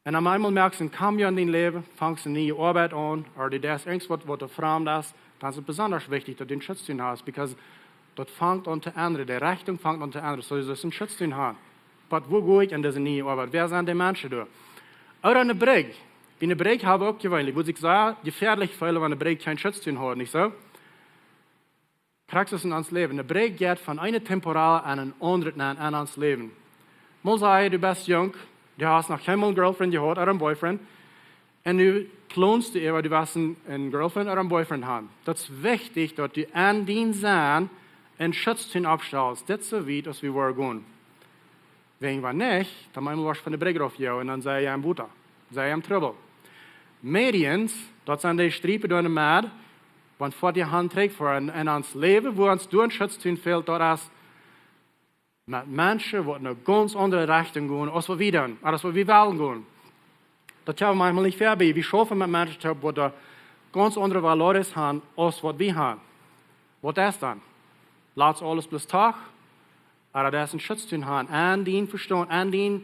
un opp eemol moakst du een Kambio en dien Läwen, fangst eene niee Oabeit aun, ooda du deist irjentwaut, waut doa framd es, dan es et besonda wichtich, daut du een Schutztiening hast, because daut fangt aun to endren, de Rechtunk fangt aun to endren. Soo, daut es een Schutztiening han. Waut, wua go ekj en dise niee Oabeit? Wäa sent dee Menschen doa? Ooda eene Brigj. Bie eene Brigj hab wie uk jeweenlich, wua sikj sea jefäadlich fält, wan eene Brigj kjeen Schutztiening haft, nich soo? Krakjt soo es en ons Läwen. Eene Brigj jeit von eene Temporal aun eene aundre aun, aun ons Läwen. Mol saj, du best junk, du hast noch kjeenmol eene Girlfriend jehaut ooda een Boyfriend, un nu plonst du äwa, du west een, eene Girlfriend ooda een Boyfriend han. Daut es wichtich, daut du aun dien Sennen een Schutztiening oppstalst. Dit es soo wiet aus wie woaren gonen. Wäajen wan nich, dan mott eena woat von de Brigj rauf, jo, un dan sie jie em Wota, sie jie em Trubbel. Medians, daut sent dee Striepen doa en de Med, wan foat jie han trigj fa en, en ons Läwen, wua ons doa een Schutztiening fält, daut es met Menschen, waut en eene gaunz aundre Rechtunk gonen, aus waut wie dan, ooda aus waut wie wellen gonen. Daut kjenn wie maunchmol nich vebie. Wie schaufen met Menschen toop, waut doa gaunz aundre valores han, aus waut wie han. Waut es dan? Lat aules bloos toch, ooda daut es een Schutztiening han, aun dien Vestaunt, aun dien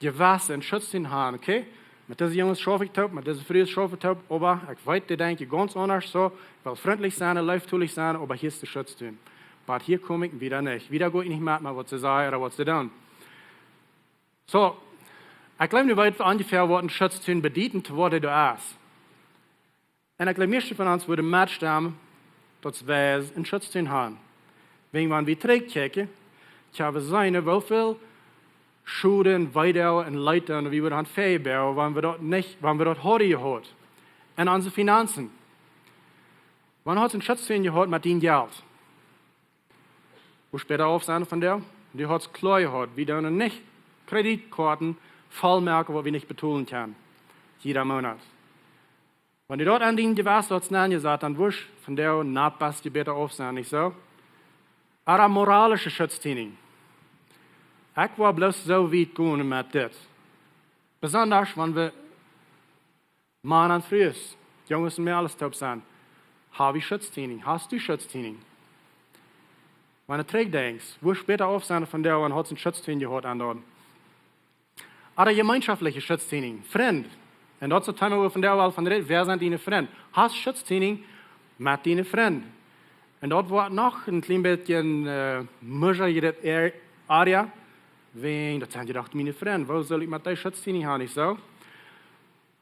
Jewessen een Schutztiening han, okay? Met dise Junges schauf ekj toop, met dise Frues schauf ekj toop, oba ekj weet, dee denkjen gaunz aundasch, soo, ekj well frintlich sennen, leeftolich sennen, oba hia es de Schutztiening. Oba hia kom ekj wieda nich. Wieda go ekj nich met, met waut see sajen ooda waut see doonen. Soo, ekj jleew, nu weet wie onjefäa, waut een Schutztiening bediet un to waut hee doa es. Un ekj jleew, mieeschte von ons wudden metstemmen, daut wie een Schutztiening han. Wäajen wan wie trigjkjikjen, tja, wie seenen, woo väl Schoden, Weedoag un Leiden wie wudden han vebie, wan wie daut nich, wan wie daut hauden jehaut. En onse Finanzen. Wan hast du een Schutztiening jehaut met dien Jelt? Woo späda auf sennen von doa? Du hast kloa jehaut, wie doonen nich Kreditkoaten voll moaken, waut wie nich betolen kjennen. Jieda Moonat. Wan du daut aun dien Jewessen hast nenjesat, dan wurscht von doa noch bäta auf sennen, nich soo? Ooda moralische Schutztiening. Ekj wull bloos soo wiet gonen met dit. Besonda, wan wie Mana un Frues, Junges un Mejales toop sent. Hab wie Schutztiening? Hast du Schutztiening? Wan du trigjdenkjst, woo späda auf sennen von doa, wan hast du een Schutztiening jehaut aun doa? Ooda jemeenschoftliche Schutztiening, Frind. Un daut es daut Thema, wua wie von doa aul von räden, wäa sent diene Frind? Hast Schutztiening met diene Frind? Un daut woat noch een kjlien bät, äh, muddiger, dit Ar-, Area, wäajen daut sent je doch miene Frind. Woo saul ekj met dee Schutztiening han, nich soo?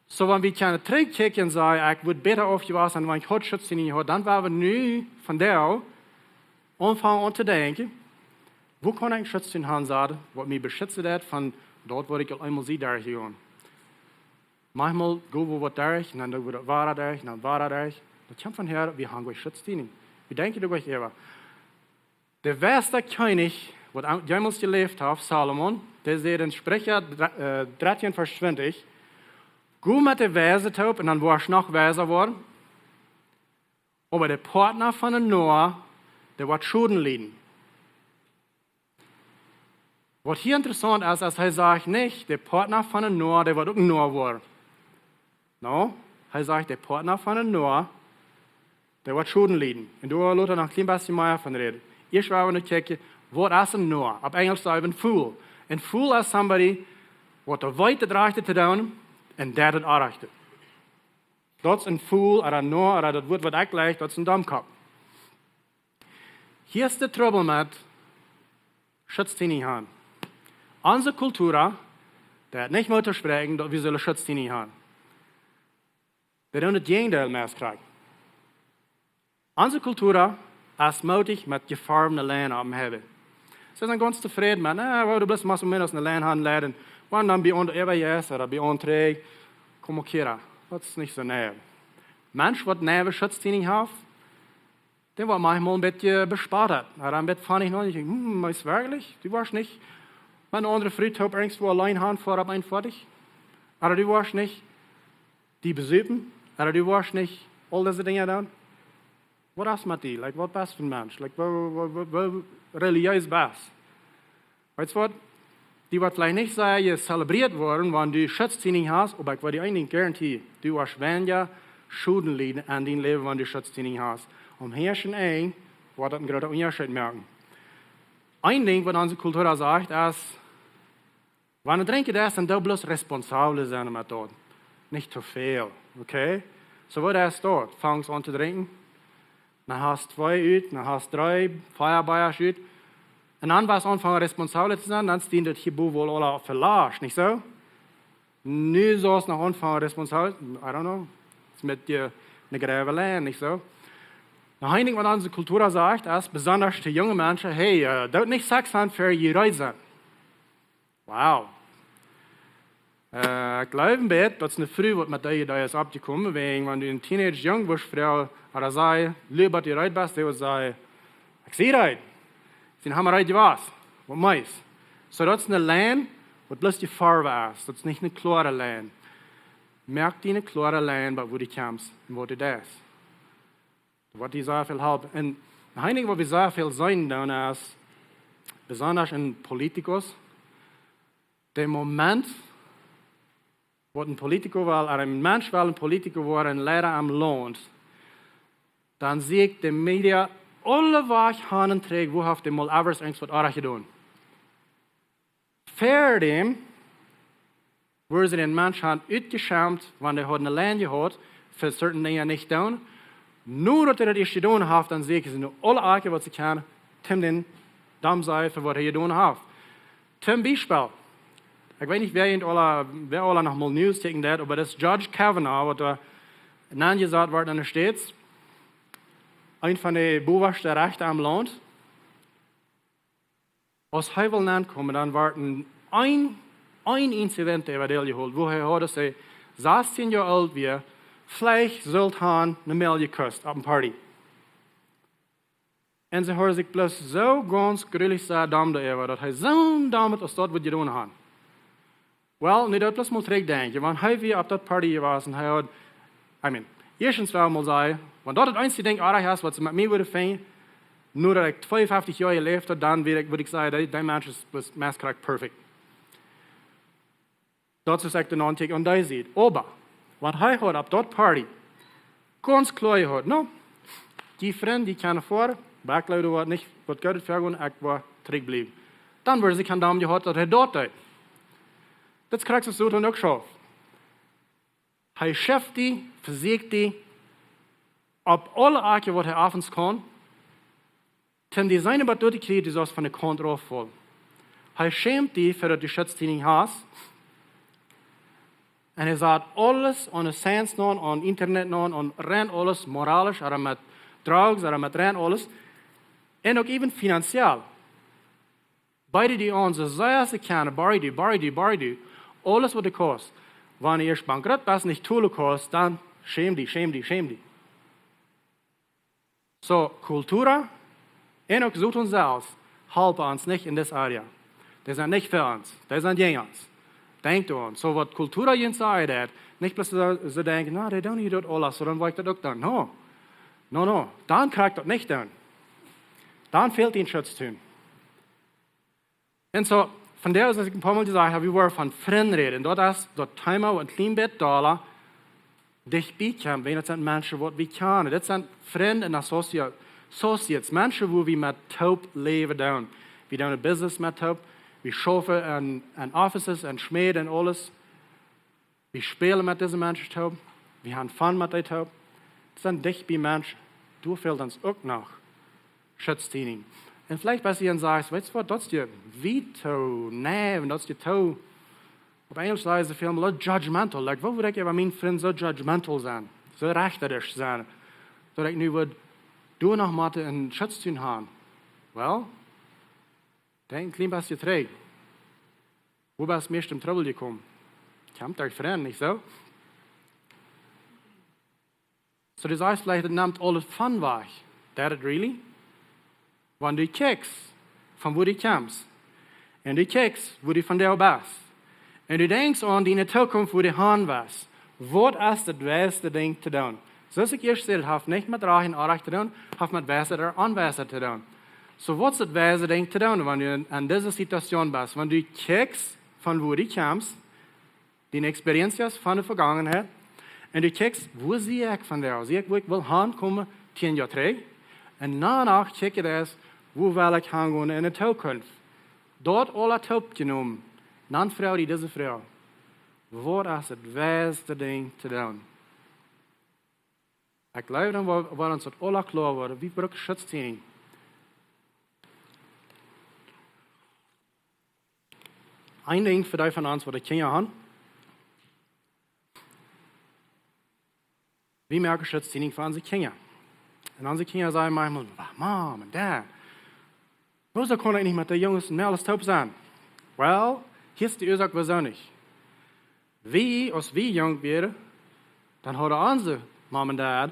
Soo, wan wie kjennen trigjkjikjen un sajen, ekj wudd bäta aufjewassen, wan ekj haud Schutztiening jehaut, dan woa wie nu von doa aunfangen aun to denkjen, woo kaun ekj Schutztiening han, soo, waut mie beschitzen deit von daut, waut ekj aul eemol sie derchjegonen. Maunchmol go wie waut derch, un dan doo wie daut wada derch, un dan wada derch. Daut kjemt von häa, wie han goa Schutztiening. Wie denkjen doa goa äwa. De weisste Kjennich, waut am-, jemols jeläft haft, Salomo, dee säd en Spricha dre-, äh, dartieen Varsch twintich: Go met de Weise toop un dan woascht noch weiser woaren. Oba de Partner von een Noa, dee woat Schoden lieden. Waut hia interessaunt es, es hee sajcht nich, de Partner von een Noa, dee woat uk een Noa woaren. No, hee sajcht, de Partner von een Noa, dee woat Schoden lieden. Un doa lot hee noch een kjlien bät mea von räden. Ieescht woa wie nu kjikjen, waut es een Noa? Opp Enjlisch sajcht eena een fool. Een fool es somebody waut weet daut rajchte to doonen un deit daut orrajchte. Daut es een fool, ooda een Noa, ooda daut Wuat waut ekj jleich, daut es een Domkopp. Hia es de Trubbel met Schutztieninj han. Onse Kultura, dee haft nich mea to spräakjen, daut wie sellen Schutztieninj han. Dee doonen daut Jäajendeel meist krakjt. Onse Kultura es modig met jefarwne Lien opp dän Hemd. See sent gaunz tofräd met, na, woa du bloos más o menos eene Lien han leiden. Wan dan bie ons äwa jes, ooda bie ons trigj, como quiera. Daut es nich soo neiw. Mensch, waut neiwe Schutztieninj haft, dee woat maunchmol een bät bespott. Ooda een bät funny noch. Ekj denkj, hm, es werkjlich? Du woascht nich met eene aundre Fru toop irjentwua auleen han, foaren opp eenunveertich? Ooda du woascht nich die besupen? Ooda du woascht nich aul dise Dinja doonen? Waut es met die? Like, waut best du fa een Mensch? Like, woo, woo, woo, woo religiees best? Weetst waut? Die woat veleicht nich sea jezelebreet woaren, wan du Schutztieninj hast, oba ekj woa die een Dinkj garantieen. Du woascht weinja Schoden lieden aun dien Läwen, wan du Schutztieninj hast. Om hia en Enj woat daut een grooten Unjascheet moaken. Een Dinkj, waut onse Kultura sajcht, es, wan du drinkjen deist, dan doo bloos responsabel sennen met daut. Nich too väl, okay? Soo, waut es daut? Fangst aun to drinkjen, dan hast twee ut, dan hast dree, vea Beers ut. Un dan woascht aunfangen responsabel to sennen, dan steit daut hia bowen woll aula velascht, nich soo? Nu saust noch aunfangen responsabel, I don't know, es met die eene grave Lien, nich soo? Noch een Dinkj, waut onse Kultura sajcht, es besonda to junge Menschen, hey, äh, doot nich Sex han, ver jie reed sent. Wow. Äh, ekj jleew een bät, daut es eene Fru, waut met dee Idee es oppjekomen, wäajen, wan du een Teenager jung woascht, Fru, ooda see, lua bat du reed best, dee woat sajen, ekj sie reed. Sien Hammer reed jewast. Waut meist? Soo, daut es eene Lien, waut bloos jefarwt es. Daut es nich eene kloare Lien. Moak die eene kloare Lien, bie wua du kjemst un waut du deist. Waut die sea väl halpt. Un een Dinkj, waut wie sea väl seenen dan, es, besonda en Politikus, de Moment, waut een Politico well, ooda een Mensch well een Politico woaren, een Leida aum Launt, dan see ekj de Media aule Wäaj han un trigj, woo haft dee mol ever irjentwaut orrajcht jedonen. Ver däm woaren see dän Mensch han utjeschempt, wan dee haud eene Lien jehaut, fa certain Dinja nich doonen. Nu daut hee daut ieescht jedonen haft, dan see ekj see nu aule Akjen, waut see kjennen, om dän dom sajen, fa waut hee jedonen haft. Toom Biespel, ekj weet nich, wäa junt aula, wäa aula noch mol News kjikjen deed, oba daut es Judge Kavanaugh, waut doa nenjesat woat en de States, een von de bowaschte Rechta aum Launt. Aus hee well nenkomen, dan woat een, een, een Incident äwa däl jeholt, wua hee haud, daut hee sastieen Joa oolt wia, veleicht sullt han eene Mejal jekust opp eene Party. Un see hauden sikj bloos soo gaunz grulich sea dom doaräwa, daut hee soon dom aus daut wudd jedonen han. Well, nu daut bloos mol trigjdenkjen, wan hee wia opp daut Party jewast un hee haud, I mean, ieeschtens well mol sajen, wan daut daut eensje Dinkj orrajcht es, waut see met mie wudden finjen, nu daut ekj tweeunfeftich Joa jeläft hab, dan wudd ekj, wudd ekj sajen, dee, dee Mensch es, es meist krakjt perfect. Daut es ejentlich de Notik aun dee Sied. Oba, wan hee haud opp daut Party gaunz kloa jehaut, no, dee Frind, dee kjennen foaren, oba ekj jleew, doa woat nich waut Goodet väagonen, ekj woa trigj bliewen. Dan wudd sikj aun däm jehaut, daut hee daut deed. Daut es krakjt soo aus Soton uk schauft. Hee schauft die, vesieekjt die, opp aule Akjen, waut hee opp ons kaun, toom die seenen, bat daut du kjrichst, du saust von de Kaunt rauffaulen. Hee schämt die, fa daut du Schutztieninj hast. Un hee sat aules aun de Science aun, aun Internet aun, aun rein aules moralisch, ooda met Drugs, ooda met rein aules. Un uk even finanziell. Beid die aun, soo sea aus see kjennen, beid die, beid die, beid die. Aules waut du kaust. Wan du ieescht bankrott best, nich tolen kaust, dan schäm die, schäm die, schäm die. Soo, Kultura un uk Soton selfst halpen ons nich en dise Area. Dee sent nich fa ons, dee sent jäajen ons. Denkj doaraun. Soo waut Kultura junt sajen deit, nich bloos soo, soo denkjen, na, dee doonen hia daut aules, soo dan woa ekj daut uk doonen. No, no, no, dan kjrie ekj daut nich doonen. Dan fält dän Schutz too. Un soo, vondoag, soo aus ekj een poa mol jesajcht hab, wie woaren von Frind räden. Un daut es daut Thema, waut een kjlien bät dolla dicht bie kjemt, wiels daut sent Menschen, waut wie kjanen. Daut sent Frind un Associa-, Associates, Menschen, wua wie met toop läwen doonen. Wie doonen Business met toop. Wie schaufen aun, aun Offices, aun Schmäden un aules. Wie spälen met dise Menschen toop. Wie haben fun met dee toop. Daut sent dicht bie Menschen. Doa fält ons uk noch Schutz to nämen. Un veleicht best du hia un sajchst, weetst du waut, daut es die wiet too, nä, un daut es die too, opp Enjlisch sajen see väl mol judgmental. Like, woo wudd ekj äwa mienen Frint soo judgmental sennen? Soo rechterisch sennen? Daut ekj nu wudd doa noch motten een Schutz to haben? Well, denkj een kjlien bät trigj. Wua best du meist en Trubbel jekomen? Kjemt derch Frind, nich soo? Soo, du sajchst veleicht, daut nemt aules fun wajch. Deit daut really? Wan du kjikjst, von wua du kjemst, un du kjikjst, wua du vondoag best, un du denkjst aun diene Tookunft, wua du han woascht, waut es daut weise Dinkj to doonen? Soo aus ekj ieescht säd, daut haft nich met Rajcht un Onrajcht to doonen, haft met Weisheit ooda Onweisheit to doonen. Soo, waut es daut weise Dinkj to doonen, wan du en, en dise Situation best? Wan du kjikjst, von wua du kjemst, diene Experiencias von de Vegangenheit, un du kjikjst, wua sie ekj vondoag? Sie ekj, wua ekj well hankomen, tieen Joa trigj? Un doano kjikjst du, wua well ekj hangonen en de Tookunft? Daut aules toopjenomen, dan froag die dise Froag: Waut es daut weise Dinkj to doonen? Ekj jleew, dan woat, woat ons daut aules kloa woaren, wie brucken Schutz to nämen. Een Dinkj fa dee von ons, waut Kjinja haben. Wie moaken Schutz to nämen fa onse Kjinja. Un onse Kjinja sajen mau, "Wa-, Mom un Dad, wuarom kaun ekj nich met de Junges un Mäakjes toop sennen?" Well, hia es de Uasoak, wuarom nich. Wie, aus wie junk wieren, dan hauden onse Mom un Dad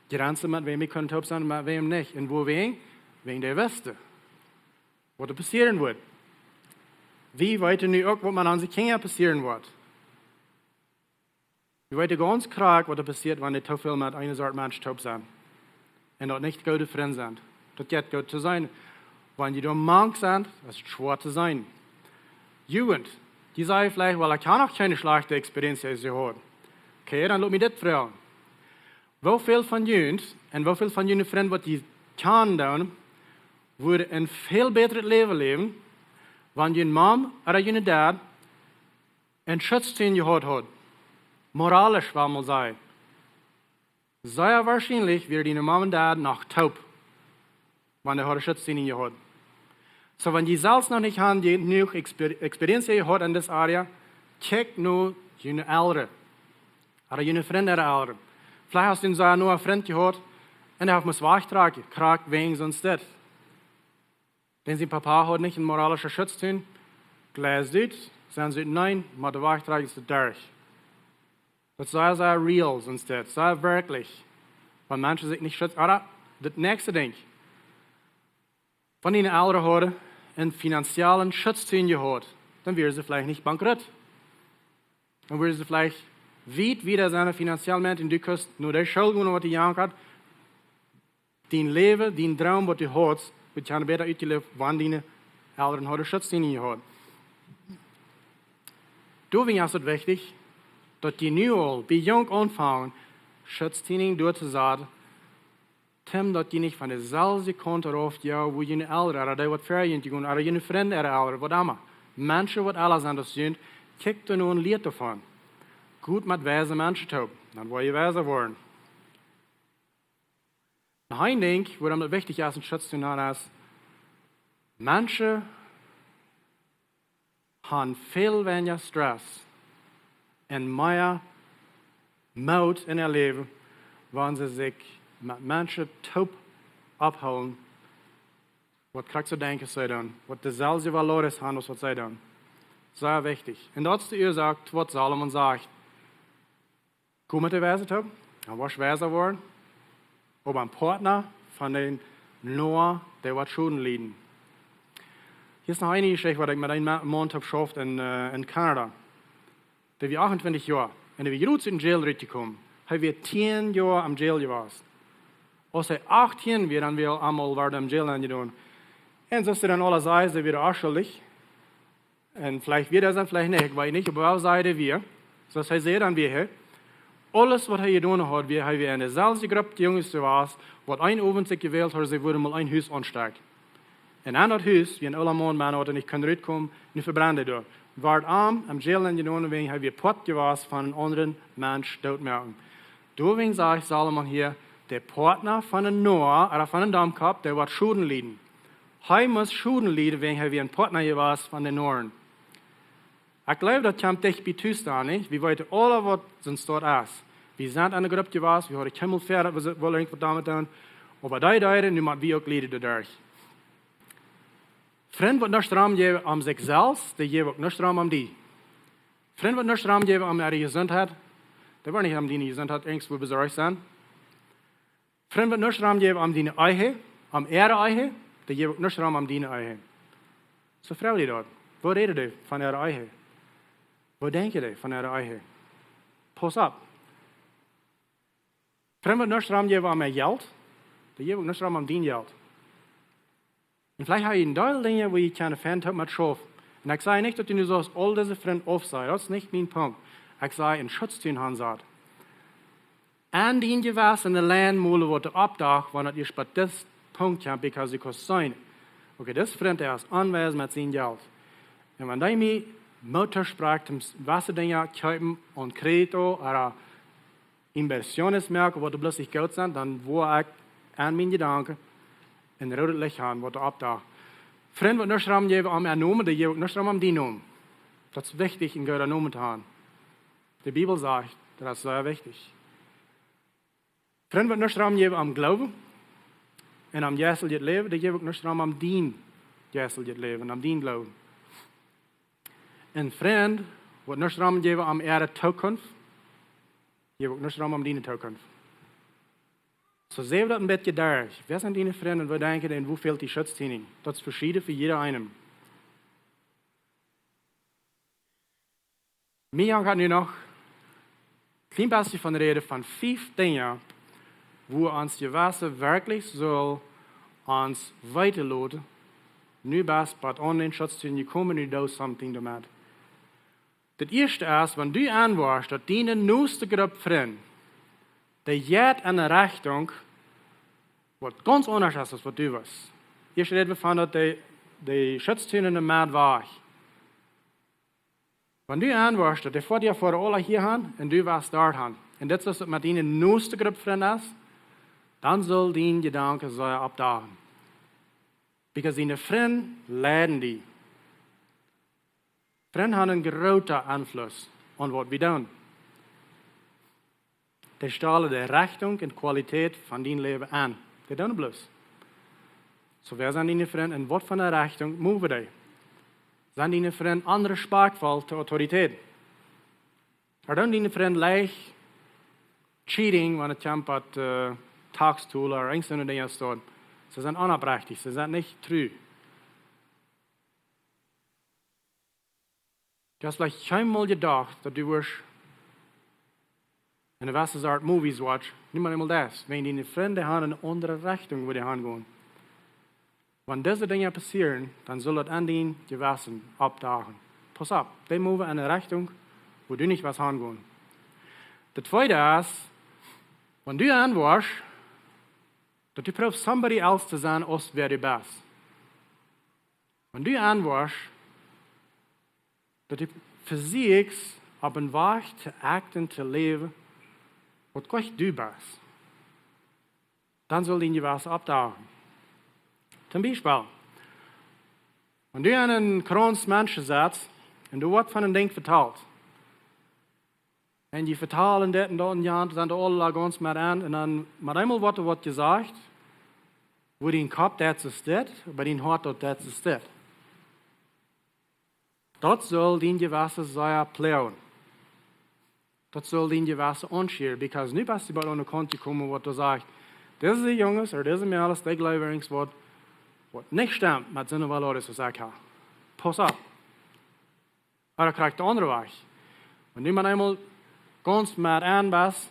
Grenzen, met wäm wie kunnen toop sennen un met wäm nich. Un wuarom? Wäajen dee wisten, waut doa passieren wudd. Wie weeten nu uk, waut met onse Kjinja passieren woat. Wie weeten gaunz krakjt, waut doa passieet, wan dee too väl met eene Sort Mensch toop sent. Un daut nich goode Frind sent. Daut jeit goot to sennen. Wan jie doa mank sent, es et schwoa to sennen. Jugend, jie sajen veleicht, "Well, ekj hab noch kjeene schlajchte Experience jehaut." Okay, dan lot mie dit froagen. Woo väl von junt un woo väl von june Frind, waut jie kjanen doonen, wudden een väl bätret Läwen läwen, wan june Mom ooda june Dad een Schutz jehaut haud? Moralisch, well wie mol sajen. Sea woarschienlich wieren june Mom un Dad noch toop, wan dee hauden Schutz jehaut. Soo, wan jie selfst noch nich haben jenuach Exper-, Experience jehaut en dise Area, check nu june Elren. Ooda june Frind äare Elren. Veleicht hast du een sea noa Frint jehaut un hee haft must wajchtrakjen, krakjt wäajen soont dit. Dan sien Papa haud nich een moralischen Schutz, dan jleich dit, sent see nä, mau de Wajchtrakjunk es derch. Daut es sea, sea real, soont dit, sea werkjlich. Wan Menschen sikj nich schützen. Ooda daut näakjste Dinkj. Wan diene Elren hauden een finanziellen Schutz jehaut, dan wieren see veleicht nich bankrott. Dan wieren see veleicht wiet wieda sennen finanziell, un du kust no de School gonen, waut die jejankat, dien Läwen, dien Droom, waut du haudst, wudd kjennen bäta utjeläft, wan diene Elren hauden Schutz jehaut. Doawäajen es et wichtich, daut jie nu aul bie junk aunfangen, Schutz doa to saten, toom daut jie nich von deselwje Kaunt rauf, jo, woo june Elren, ooda dee waut ver junt jegonen, ooda june Frind äare Elren, waut emma. Menschen, waut ella sent aus junt, kjikjt doa no un lieet doavon. Goot met weise Menschen toop, dan woa jie weisa woaren. Noch een Dinkj, wuarom et wichtich es, een Schutz to nämen, es, Menschen haben väl weinja Stress un mea Moot en äa Läwen, wan see sikj met Menschen toop opphoolen, waut krakjt soo denkjen aus see doonen, waut deselwje valores haben aus waut see doonen. Sea wichtich. Un daut es de Uasoak, waut Salomo sajcht: Komm met de Weise toop, dan woascht weisa woaren. Oba een Partner von dän Noah, dee woat Schoden lieden. Hia es noch eene Jeschicht, waut ekj met een Ma-, Maun toop schauft en, äh, en Kanada. Dee wia achtuntwintich Joa. Un dee wia jrods ut dän Jail rutjekomen. Hee wia tieen Joa em Jail jewast. Aus hee achtieen wia, dan wia hee aul wada em Jail aunjedonen. Un soo aus see dan aula säden, see wieren onschuldich. Un veleicht wia hee daut, veleicht nich, ekj weet nich, oba wie säden, wia. Soo aus hee säd, dan wia hee. Aules waut hee jedonen haud, wia, hee wia en deeselwje Grupp Junges jewast, waut een Owent sikj jewält hauden, see wudden mol een Hus aunstekjen. Un aun daut Hus, wia een oola Maun, Mana, waut nich kunn rutkomen, nu vebrennd hee doa. Wort am em Jail aunjedonen, wäajen hee wia Poat jewast von een aundren Mensch dootmoaken. Doawäajen sajcht Salomo hia, de Partner von een Noa, ooda von een Domkopp, dee woat Schoden lieden. Hee must Schoden lieden, wäajen hee wia een Partner jewast von de Noaren. Ekj jleew, daut kjemt dicht bie tus aun, nich? Wie weeten aula, waut sien Staut es. Wie sent enne Grupp jewast, wie hauden kjeenmol veleicht, wie wullen irjentwaut doamet doonen. Oba dee deeden, nu motten wie uk lieden doaderch. Frind, waut nuscht romjäwen om sikj selfst, dee jäwen uk nuscht rom om die. Frind, waut nuscht romjäwen om äare Jesuntheit, dee woaren nich om diene Jesuntheit irjentwua besorcht sennen. Frind, waut nuscht romjäwen om diene Ehe, om äare Ehe, dee jäwen uk nuscht rom om diene Ehe. Soo froag die daut. Woo räden dee von äare Ehe? Woo denkjen dee von äare Ehe? Pauss opp. Frind, waut nuscht romjäwen om äa Jelt, dee jäwen uk nuscht rom om dien Jelt. Un veleicht hast du een Deel Dinja, wua du kjennen fein toop met schaufen. Un ekj saj nich, daut du nu saust aul dise Frind aufsajen. Daut es nich mien Punkt. Ekj saj, een Schutz to haben saust. Aun dien Jewessen enne Lien molen, waut doa oppdach, wan et ieescht bie dit Punkt kjemt, because du kaust seenen. Okay, dis Frint, dee es aunwesend met sien Jelt. Un wan dee mie Moot toosprakjt, om s-, waut Dinja kjeepen aun Kredit ooda inversiones moaken, waut doa bloos nich goot sent, dan woa ekj aun miene Jedanken een roodet Licht haben, waut doa oppdach. Frind, waut nuscht romjäwen om äa Nomen, dee jäwen uk nuscht rom om dien Nomen. Daut es wichtich, een gooden Nomen to haben. De Bibel sajcht, daut es sea wichtich. Frind, waut nuscht romjäwen om Gloowen un om jeistlichet Läwen, dee jäwen uk nuscht rom om dien jeistlichet Läwen, om dien Gloowen. Un Frind, waut nuscht romjäwen om äare Tookunft, jäwen uk nuscht rom om diene Tookunft. Soo seen wie daut een bät doaderch. Wäa sent diene Frind un woo denkjen dee un woo fält die Schutz to haben? Daut es veschieden fa jieda eenen. Mie jankat nu noch een kjlien bät von räden von fief Dinja, wua ons Jewessen werkjlich saul ons weeten loten, nu best du aun dän Schutz jekomen, nu doo something doamet. Daut ieeschte es, wan du enwoascht, daut diene noste Grupp Frind, dee jeit enne Rechtunk, waut gaunz aundasch es aus waut du west. Ieescht räden wie von daut dee, dee Schutz to haben met wajch. Wan du enwoascht, daut dee fa die ver aula hia han un du west doa han, un dit es waut met diene noste Grupp Frind es, dan saul dien Jedanken sea oppdachen. Because diene Frind leiden die. Frind haben een grooten Enfluss aun waut wie doonen. Dee stalen de Rechtunk un Qualität von dien Läwen aun. Dee doonen bloos. Soo, wäa sent diene Frind un waut fa eene Rechtunk moven dee? Sent diene Frind onrespektvoll to Autoritäten? Ooda doonen diene Frind leicht cheating, wan et kjemt bie, äh, tax tool ooda irjent soone Dinja doa? See sent onopprechtich, see sent nich tru. Du hast veleicht kjeenmol jedocht, daut du wurscht en eene jewesse Sort Movies watchen. Nich mol eemol daut. Wan diene Frind han eene aundre Rechtunk, wua dee han gonen. Wan dise Dinja passieren, dan saul daut aun dien Jewessen oppdachen. Pauss opp, dee moven en eene Rechtunk, wua du nich west han gonen. Daut tweede es, wan du enwoascht, daut du proowst somebody else to sennen aus wäa du best. Wan du enwoascht, daut du vesieekjst opp eenen Wajch to acten, to läwen, waut nich du best, dan saul dien Jewessen oppdachen. Toom Biespel, wan du aun eenen Krauns Menschen setst un du woascht von een Dinkj vetalt, un dee vetalen dit un daut un jant, dan sent aule gaunz met aun. Un dan met eemol woat doa waut jesajcht, wua dien Kopp daut soo steit, oba dien Hoat daut daut soo steit. Daut saul dien Jewessen sea ploagen. Daut saul dien Jewessen aunschieren, because nu best du bie eene Kaunt jekomen, waut doa sajcht, dise Junges ooda dise Mejales, dee jleewen irjent waut, waut nich stemt met soone Valores aus ekj hab. Pauss opp. Ooda krakjt de aundre Wajch. Wan du mau eemol gaunz met aun best,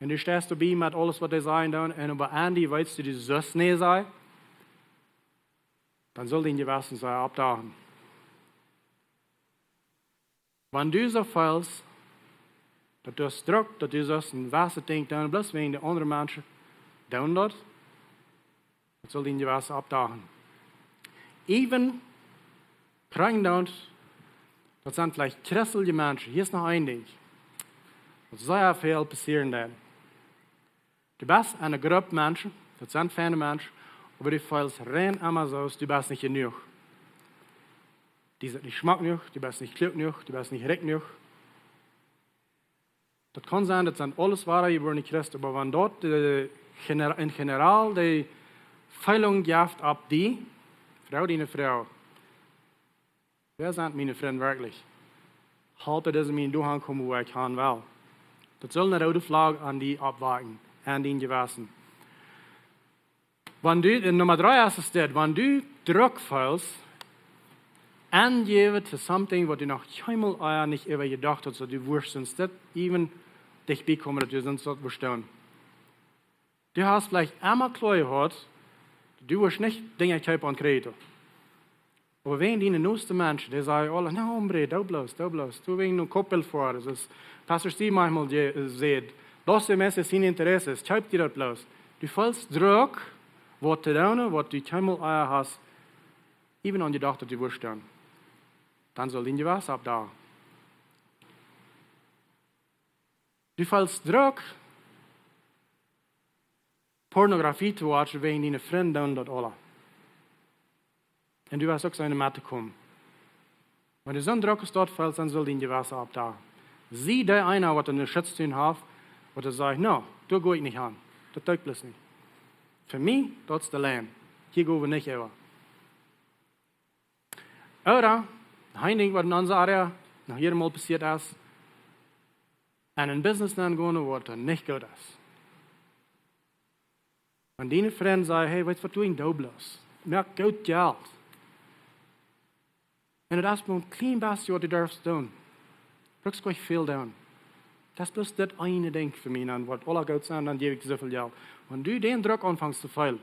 un du steist doabie met aules waut dee sajen doonen, un oba aun die weetst du, du sust nä sajen, dan saul dien Jewessen sajen oppdachen. Wan du soo feelst, daut du hast Druck, daut du sust een jewesset Dinkj doonen, bloos wäajen de aundre Menschen doonen daut, daut saul dien Jewessen oppdachen. Even krank doonen, daut sent veleicht christelje Menschen. Hia es noch een Dinkj, waut sea väl passieren deit. Du best en eene Grupp Menschen, daut sent feine Menschen, oba du feelst rein emma soo, aus du best nich jenuach. Du best nich schmock jenuach, du best nich kluak jenuach, du best nich rikj jenuach. Daut kaun sennen, daut sent aules wadajebuarne Christen, oba wan daut de, gener-, en general de Feelunk jeft opp die, froag diene Fru: Wäa sent miene Frind werkjlich? Halpt dee mie doahan komen, wua ekj han well? Daut saul eene roode Flagg aun die oppwakjen, aun dien Jewessen. Wan du, en Numma dree es, es dit, wan du Druck feelst, aunjäwen to something, waut du noch kjeenmol ea nich äwa jedocht hast, daut du wurscht, sest dit even dicht bie komen, daut du sest daut wurscht doonen. Du hast veleicht emma kloa jehaut, du wurscht nich Dinja kjeepen aun Kredit. Oba wäajen diene noste Menschen, dee sajen aule: "No, hombre, doo bloos, doo bloos. Doo wäajen een Koppel fa, daut es, Pastor Steve maunchmol je-, sajcht: 'Los de Menschen sien Interessen, kjeep die daut bloos.'" Du feelst Druck, waut to doonen, waut du kjeenmol ea hast, even aun jedocht, daut du wurscht doonen. Dan saul dien Jewessen oppdachen. Du feelst Druck, Pornografie to watchen, wäajen diene Frind doonen daut aule. Un du hast uk sennen mettokomen. Wan du soon Druck aus daut feelst, dan saul dien Jewessen oppdachen. Sie dee eena, waut een Schutz doonen haft, waut sajcht: "No, doa go ekj nich aun. Daut doo ekj bloos nich. Fa mie, daut es de Lien. Hia go wie nich äwa." Ooda, een Dinkj, waut en onse Area noch jiedatmol passieet es, aun een Business nengonen, waut doa nich goot es. Wan diene Frind sajcht: "Hey, weetst waut, doo een, doo bloos. Moak goot Jelt." Un daut es mau een kjlien bät, waut du darfst doonen. Bruckst nich väl doonen. Daut es bloos dit eene Dinkj fa mie, dan woat aules goot sennen, dan jäw ekj sooväl Jelt. Wan du dän Druck aunfangst to feelen,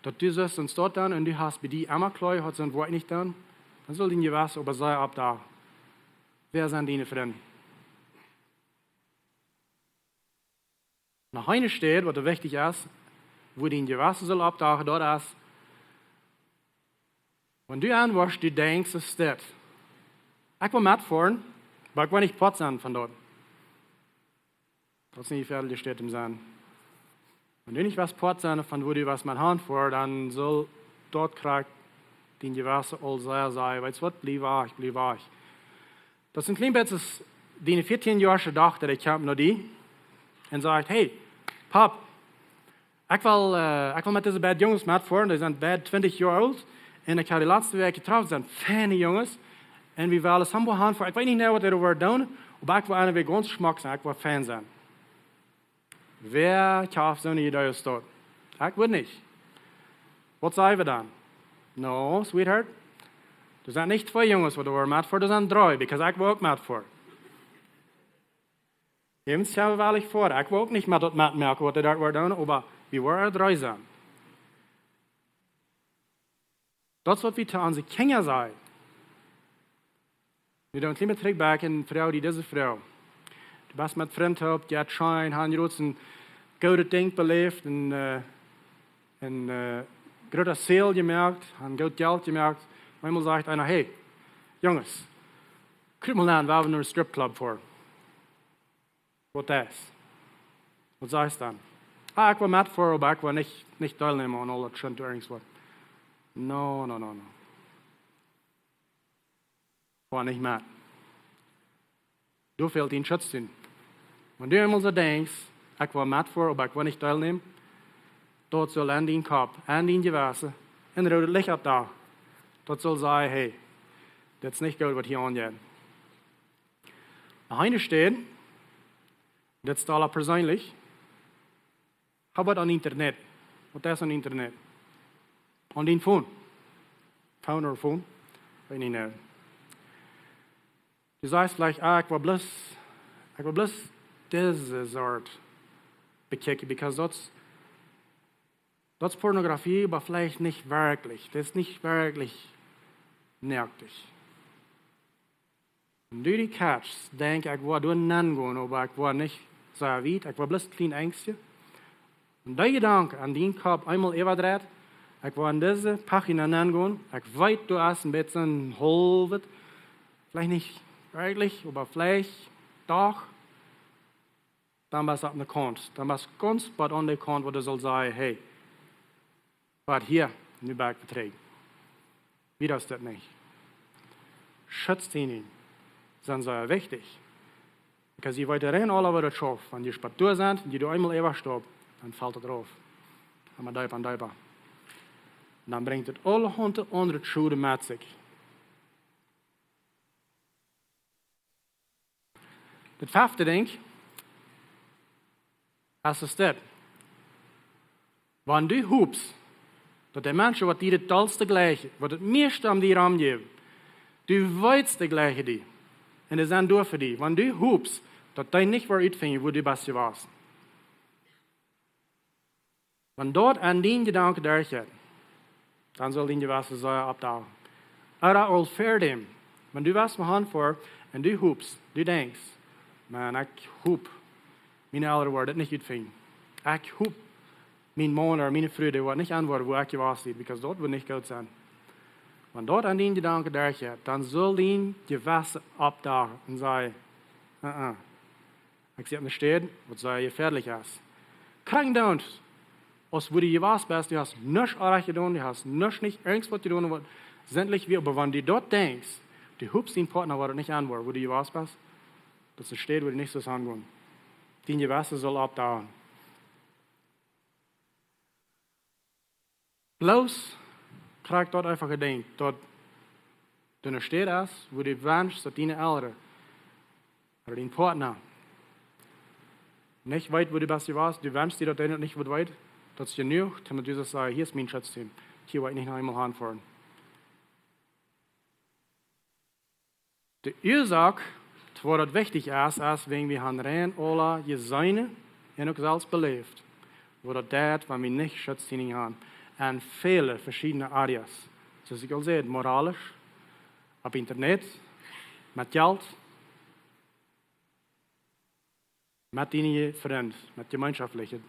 daut du sest en Staut doonen un du hast bie die emma kloa jehaut, soo woa ekj nich doonen, dan saul dien Jewessen oba sea oppdachen. Wäa sent diene Frind? Noch eene Städ, waut wichtich es, wua dien Jewessen saul oppdachen, daut es, wan du aunwoascht, du denkjst, es dit: "Ekj well metfoaren, oba ekj well nich Poat sennen von daut." Daut es nich de jefäadelje Städ toom sennen. Wan du nich west Poat sennen von wua du west met hanfoaren, dan saul daut krakjt dien Jewessen aul sea sajen: "Weetst waut, bliew wajch, bliew wajch." Daut es een kjlien bät soo aus diene vieetieen Joa oole Dochta, dee kjemt no die un sajcht: "Hey, Pap, ekj well, eh, ekj well met dise beid Junges metfoaren, dee sent beid twintich Joa oolt. Un ekj hab dee latste Wäakj jetroffen, sent feine Junges. Un wie wellen soo waut han fa, ekj weet nich mea waut dee woaren doonen, oba ekj well eena, waut gaunz schmock sent, ekj well fein sennen." Wäa haft soone Idee aus daut? Ekj wudd nich. Waut saj wie dan? "No, sweetheart. Doa sent nich twee Junges waut doa woaren metfoaren, doa sent dree, because ekj woa uk metfoaren." Jemaunt kjeem wie woll foaren. Ekj woa uk nich met daut metmoaken waut dee doa woaren doonen, oba wie woaren dree sennen. Daut es waut wie to onse Kjinja sajen. Nu dan kjlien bät trigj back un froag die dise Fru. Du best met Frind opp, jie han scheen, han jie een goodet Dinkj beläft un, eh, un, eh, groote Sales jemoakt, han goot Jelt jemoakt. Eemol sajcht eena: "Hey, Junges, krup mol aun, wie woaren no een Stripclub foaren." Waut es? Waut sajchst dan? "Ah, ekj well metfoaren, oba ekj well nich, nich deelnämen aun aul daut Schunt doa irjentwaut." No, no, no, no. Foa nich met. Du fält dien Schutz too. Wan du eemol soo denkjst: "Ekj well metfoaren, oba ekj well nich deelnämen", daut saul aun dien Kopp, aun dien Jewessen, een roodet Licht oppdachen. Daut saul sajen: "Hey, dit es nich goot waut hia aunjeit." Noch eene Städ, dit es aula perseenlich. Hab waut aun Internet. Waut es aun Internet? Aun dien Phone. Phone or phone? Weet nich mea. Du sajchst veleicht, ah, ekj well bloos, ekj well bloos dise Sort bekjikjen, because daut, daut es Pornografie, oba veleicht nich werkjlich. Daut es nich werkjlich noakt. Wan du die kjatst, denkjst, ekj well doa nenn gonen, oba ekj well nich soo wiet, ekj well bloos een kjlien Enjstje. Un dee Jedanke aun dien Kopp eemol äwadreit, ekj well aun dise Pagina nenn gonen, ekj weet, du hast een bät een haulwet, veleicht nich werkjlich, oba veleicht doch, dan best du opp eene Kaunt. Dan best du gaunz bie aun dee Kaunt, wua du saust sajen, hey, wacht hia, nu best du betrügst. Woo es daut nich? Schutzlienen sent sea wichtich. Because jie weeten rein aula, woo daut schauft. Wan jie spatzieren sent, un jie doa eemol äwastoppen, dan felt daut rauf. Emma deepa un deepa. Un dan brinjt daut aulahaunt aundre Schoden met sikj. Daut fefte Dinkj es dit. Wan du hopst, daut de Menschen, waut die daut dollste jlikjen, waut daut mieeschte om die rom jäwen, du weetst, dee jlikjen die, un dee sent doa fa die, wan du hopst, daut dee nich woaren utfinjen, wua du best jewast, wan daut aun dien Jedanken derchjeit, dan saul dien Jewessen sea oppdauen. Ooda aul ver däm, wan du west mol han ver un du hopst, du denkjst, Maun, ekj hop, miene Elren woaren dit nich utfinjen. Ekj hop, mien Maun ooda miene Fru, dee woat nich aunwoaren, wua ekj jewast sie, because daut woat nich goot sennen. Wan daut aun dien Jedanken derchjeit, dan saul dien Jewessen oppdauen un sajen, uh-uh, ekj sie opp eene Städ, waut sea jefäadlich es. Krakjt dan, aus wua du jewast best, du hast nuscht orrajcht jedonen, du hast nuscht nich irjentwaut jedonen, waut sindlich wia, oba wan du daut denkjst, du hopst, dien Partner woat daut nich aunwoaren, wua du jewast best, daut es eene Städ, wua du nich saust han gonen. Dien Jewessen saul oppdauen. Bloos krakjt daut eefach Jedanken, daut du enne Städ best, wua du wenschst, daut diene Elren ooda dien Partner nich weet, wua du best jewast, du wenschst die, daut dee daut nich woat weeten, daut es jenuach, daut du saust sajen, hia es mien Schutzlien, hia woa ekj nich noch eemol han foaren. De Uasoak, wuarom daut wichtich es, es, wäajen wie han rein aula jeseenen un uk selfst beläft, woo daut deit, wan wie nich Schutzlienen han. En väle veschiedne areas. Soo aus ekj aul säd, moralisch, opp Internet, met Jelt, met diene Frind, met jemeenschoftliche.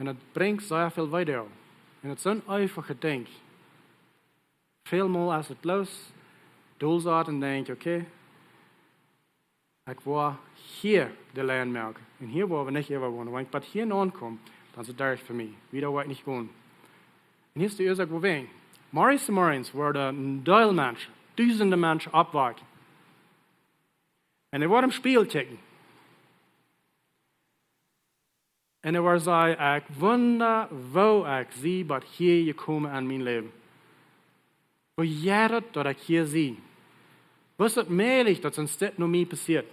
Un daut brinjt sea väl wieda. Un daut es soon eefachet Dinkj. Välmol es daut bloos, du saust dan denkjen, okay, ekj woa hia de Lien moaken. Un hia woa wie nich äwa gonen. Wan ekj bat hia aunkom, dan es daut derch fa mie. Wieda woa ekj nich gonen. Un hia es de Uasoak, wuarom. Marys Samarys woaren een Deel Menschen, dusende Menschen oppwakjen. Un dee woaren em Spieejel kjikjen. Un dee woaren sajen, ekj wunda, woo ekj sie bat hia jekomen en mien Läwen. Woo jeit daut, daut ekj hia sie? Woo es daut mäajlich, daut soont dit no mie passieet?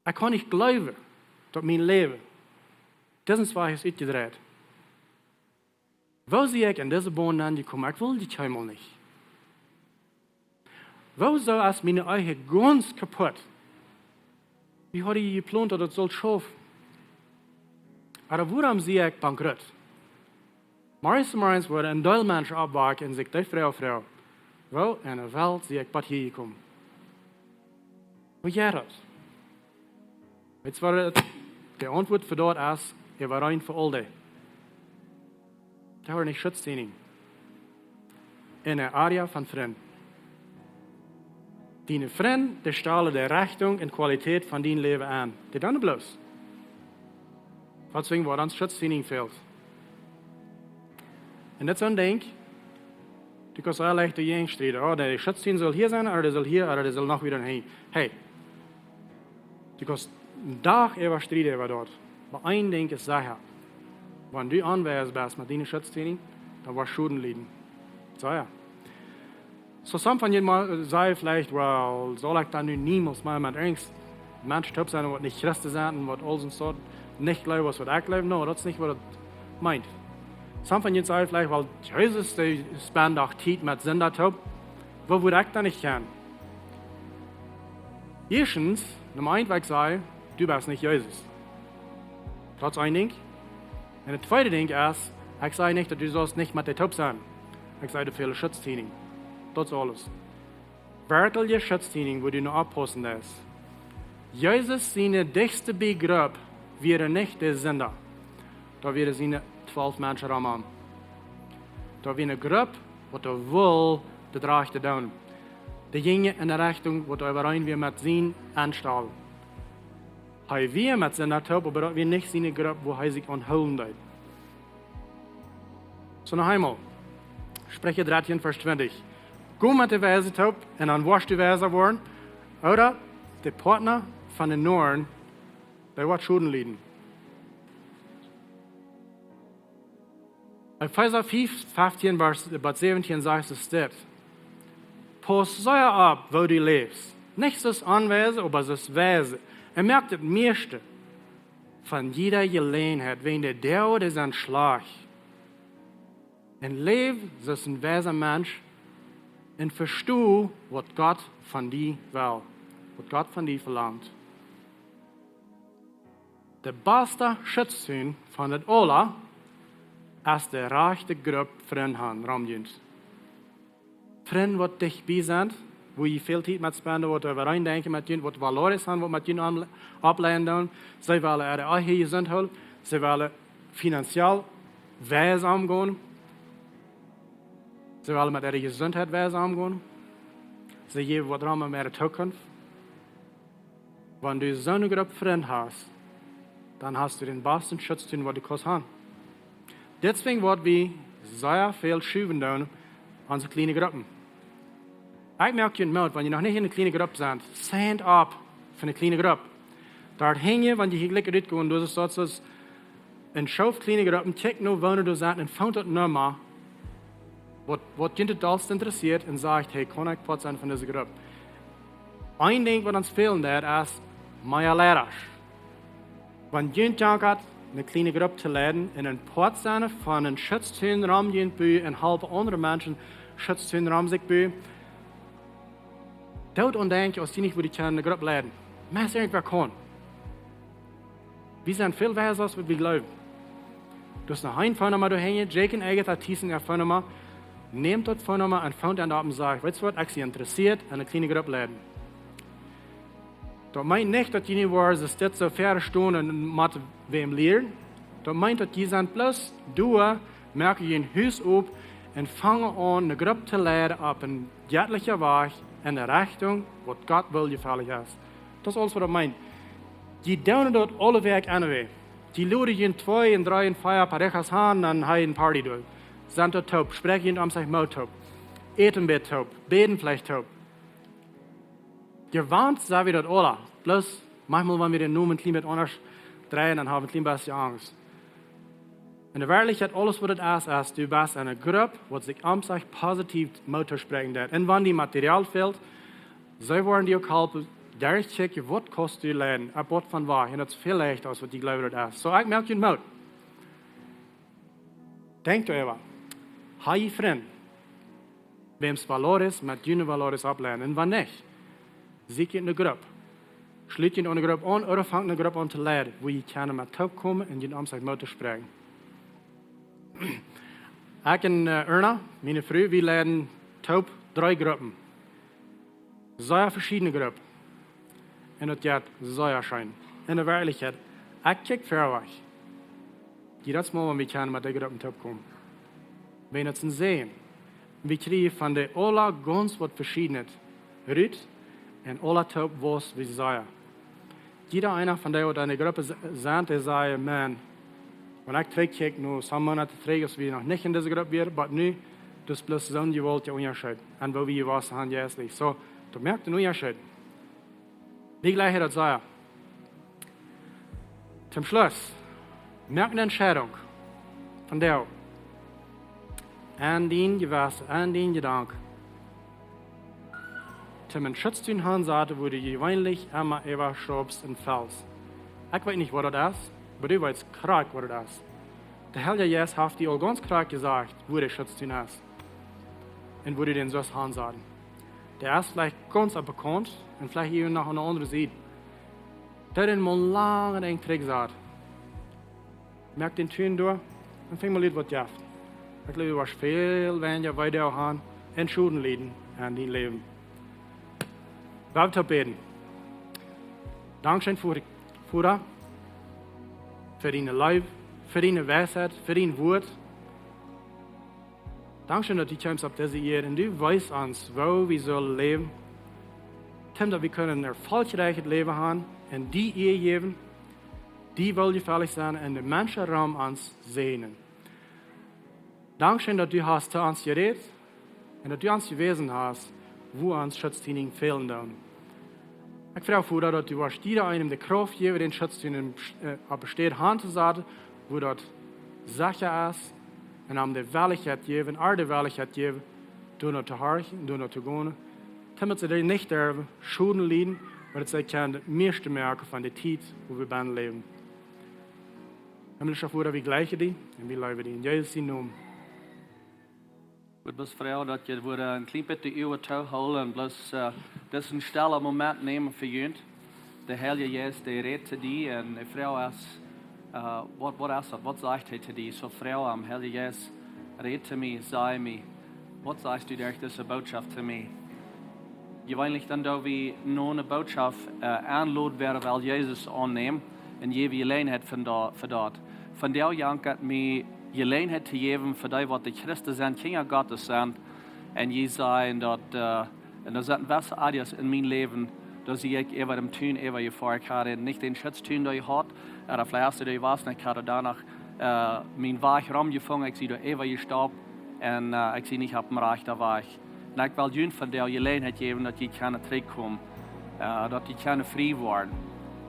Ekj kaun nich jleewen, daut mien Läwen, daut es waut es utjedreit. Woo sie ekj en dise Baunt aunjekomen? Ekj wull dit eemol nich. Woo soo es miene Ehe gaunz kaput? Woo haud ekj jeplont, daut et sull schaufen? Ooda wuarom sie ekj bankrott? Marys Samarys woaren een Deel Menschen oppwakjen un sikj dee Froag froagen, woo en de Welt sie ekj bat hia jekomen? Woo jeit daut? Weetst waut, de Auntwuat fa daut es, äwareen fa aul dee. Dee haben nich Schutzlienen. En de Area von Frind. Diene Frind, dee stalen de Rechtunk un Qualität von dien Läwen aun. Dee doonen bloos. Waut sinj, waut ons Schutzlienen fält. Un daut es soon Dinkj, du kaust sea leicht doajäajen strieden. Oh, de Schutzlien saul hia sennen, ooda dee saul hia, ooda dee saul noch wieda han. Hey, du kaust een Dach äwa strieden äwa daut. Oba een Dinkj es secha. Wan du onwies best met diene Schutzlienen, dan woascht du Schoden lieden. Soo jo. Soo, some von junt sajen veleicht, well, saul ekj dan nu niemols mea met irjent Menschen toop sennen, waut nich Christen sent un waut aul soont nich jleewen aus waut ekj jleew? No, daut es nich waut et meent. Some von junt sajen veleicht: "Well, Jesus, dee spend doch Tiet met Sinda toop. Woo wudd ekj dan nich kjennen?" Ieeschtens, Numma eent, waut ekj saj: Du best nich Jesus. Daut es een Dinkj. Un daut tweede Dinkj es, ekj saj nich, daut du saust nich met dee toop sennen. Ekj saj, du fält Schutztiening. Daut es aules. Werkjliche Schutztiening, wua du no oppaussen deist. Jesus siene dichtste bie Grupp wieren nich de Sinda. Daut wieren siene twalf Menschen rom am. Daut wia eene Grupp, waut doa wull daut Rajchte doonen. Dee jinjen enne Rechtunk, waut doa äwareen wia met sien Enstal. Hee wia met Sinda toop, oba daut wia nich siene Grupp, wua hee sikj aun hoolen deed. Soo, noch eemol. Spricha dartieen, Varsch twintich. Go met de Weise toop un dan woascht du weisa woaren. Ooda de Partner von de Noaren, dee woat Schoden lieden. Efeesa fief, feftieen bat säwentieen sajcht et dit: Pauss sea opp, woo du läfst. Nich soo aus Onweise, oba soo aus Weise. Un moak daut mieeschte von jieda Jeläajenheit, wäajen de Doag, dee sent schlajcht. Un läw soo aus een weisa Mensch un vesto, waut Gott von die well, waut Gott von die velangt. De basta Schutztun von daut aula es de rajchte Grupp Frind han rom junt. Frind, waut dicht bie sent, wua jie väl Tiet met spenden, waut äwareen denkjen met junt, waut Valores han, waut met junt aun-, oppleiden doonen. See wellen äare Ehe jesunt hoolen. See wellen finanziell weis omgonen. See wellen met äare Jesuntheit weis omgonen. See jäwen waut rom om äare Tookunft. Wan du soone Grupp Frind hast, dan hast du dän basten Schutz, dän waut du kaust han. Deswäajen woa wie sea väl schuwen doonen, onse kjliene Gruppen. Ekj moak junt Moot, wan jie noch nich en eene kjliene Grupp sent, sign up fa eene kjliene Grupp. Doa hinjen, wan jie hia jlikj rutkomen, daut es daut es een Schoof kjliene Gruppen, check no, woone doa sent un fang daut Numma, waut, waut junt daut aulst interessieet un sajcht: "Hey, kaun ekj Poat sennen von dise Grupp?" Een Dinkj, waut ons fälen deit, es mea Leidasch. Wan junt jankat, eene kjliene Grupp to leiden un een Poat sennen von een Schutz to rom junt buen un halpen aundre Menschen Schutz to rom sikj buen, doot aun denkjen, aus jie nich wudden kjennen eene Grupp leiden. Meist irjentwäa kaun. Wie sent väl weiser, aus waut wie jleewen. Doa es noch een Phone Numma doa hinjen, Jake un Agatha Thiessen äa Phone Numma. Nämt daut Phone Numma un phone an opp un sajcht: "Weetst waut, ekj sie interessieet aun eene kjliene Grupp leiden." Daut meent nich, daut jie nich woaren, es dit soo ver stonen un met wäm lieren. Daut meent, daut jie sent bloos doa, moaken jun Hus op un fangen aun, eene Grupp to leiden opp een jettlicha Wajch en de Rechtunk, waut Gott well jefällich es. Daut es aules, waut daut meent. Jie doonen daut aule Wäakj anyway. Jie loden jun twee un dree un vea Parejas han, dan ha jie eene Party doa. Sent doa toop, spräakjen jun om sikj Moot toop. Äten bät toop, bäden veleicht toop. Jewant sent wie daut aula. Bloos, maunchmol, wan wie dän Nomen een kjlien bät aundasch dreien, dan ha wie een kjlien bät Angst. En de Werkjlichkjeit, aules waut et es, es, du best en eene Grupp, waut sikj om sikj positiew Moot toospräakjen deit. Un wan die Material fält, see woaren die uk halpen, derchchecken, waut kaust du leiden, opp waut von Wajch. Un daut es väl leichta, aus waut jie jleewen, daut es. Soo, ekj moak junt Moot. Denkjt doaräwa. Ha jie Frind, wäms Valores met june Valores oppleiden. Un wan nich, sieekjt eene Grupp. Schlut junt eene Grupp aun, ooda fangt eene Grupp aun to leiden, wua jie kjennen met toop komen un jun om sikj Moot toospräakjen. Ekj un, äh, Erna, miene Fru, wie leiden toop dree Gruppen. Sea veschiedne Gruppen. Un daut jeit sea scheen. En de Werkjlichkjeit, ekj kjikj ver wajch. Jiedatsmol, wan wie kjennen met de Gruppen toop komen. Wäajen daut es een Säajen. Wie kjrieen von de aula gaunz waut Veschiednet rut un aula toop wauss wie sea. Jieda eena von dee, waut en de Grupp s-, sent, dee säden: "Man, wan ekj trigjkjikj no some Moonat trigj, aus wie noch nich en dise Grupp wieren, oba nu, daut es bloos soon jewaultja Unjascheet. Un woo wie jewast han, jeistlich." Soo, daut moakt een Unjascheet. Wie jlikjen daut sea. Toom Schluss, moak eene Entscheidunk von die. En dien Jewessen, en dien Jedanken. Toom een Schutz to han, saten, wua du jeweenlich emma äwa schaupst un fellst. Ekj weet nich, waut daut es, oba du weetst krakjt, waut daut es. De Heilje Jeist haft die aul gaunz kloa jesajcht, wua de Schutztun es un wua du dän sust han sellen. Dee es veleicht gaunz opp de Kaunt un veleicht hia noch aun de aundre Sied. Dee dän mol lang en Enj trigj sat. Moak dän Tun doa un fang mol ut, waut jeft. Ekj jleew, du woascht väl weinja Wee han un Schoden lieden en dien Läwen. Lot ons bäden. Dankscheen, Voda, fa diene Leew, fa diene Weisheit, fa dien Wuat. Dankscheen, daut du kjemst opp dise Ieed un du weist ons, woo wie sellen läwen, daut wie kjennen een erfolgreichet Läwen han un die Ea jäwen, die woljefällich sennen un de Menschen rom ons säajnen. Dankscheen, daut du hast to ons jerät un daut du ons jewäsen hast, wua ons Schutztieninj fälen doonen. Ekj froag, Voda, daut du woascht jieda eenem de Krauft jäwen, dän Schutztieninj, äh, opp de Städ han to saten, wua daut secha es, un am de Wellichkjeit jäwen, ar de Wellichkjeit jäwen, doano to horchen, doano to gonen, daut see doa nich derwen Schoden lieden, oba daut see kjennen daut mieeschte moaken von de Tiet, wua wie bennen läwen. Himmlischa Voda, wie jlikjen die un wie leewen die. En Jesus sienen Nomen. Ekj wudd bloos froagen, daut jie wudden een kjlien bät de Uagen toohoolen un bloos, äh, dit een stella Moment nämen fa junt. De Heilje Jeist, dee rät to die un de Froag es, äh, waut, waut es daut? Waut sajcht hee to die? Soo froag am: Heilja Jeist, räd to mie, saj mie, waut sajchst du derch dise Bootschoft to mie? Jeweenlich dan, daut wie no eene Bootschoft, äh, enloden woaren, well Jesus aunnämen un jäwen Jeläajenheit fa daut, fa daut. Vondoag jankat mie Jeläajenheit to jäwen fa dee, waut de Christen sent, Kjinja Gottes sent. Un jie sajen daut, äh, un doa sent wesse Areas en mien Läwen, doa sie ekj äwa dän Tun äwajefoaren. Ekj haud nich dän Schutztun, dee ekj haud, ooda veleicht es dee jewast, ekj haud doano, äh, mien Wajch romjefungen, ekj sie doa äwajestaupt un, äh, ekj sie nich opp dän rajchten Wajch. Un ekj well junt vondoag Jeläajenheit jäwen, daut jie kjennen trigjkomen, äh, daut jie kjennen frie woaren,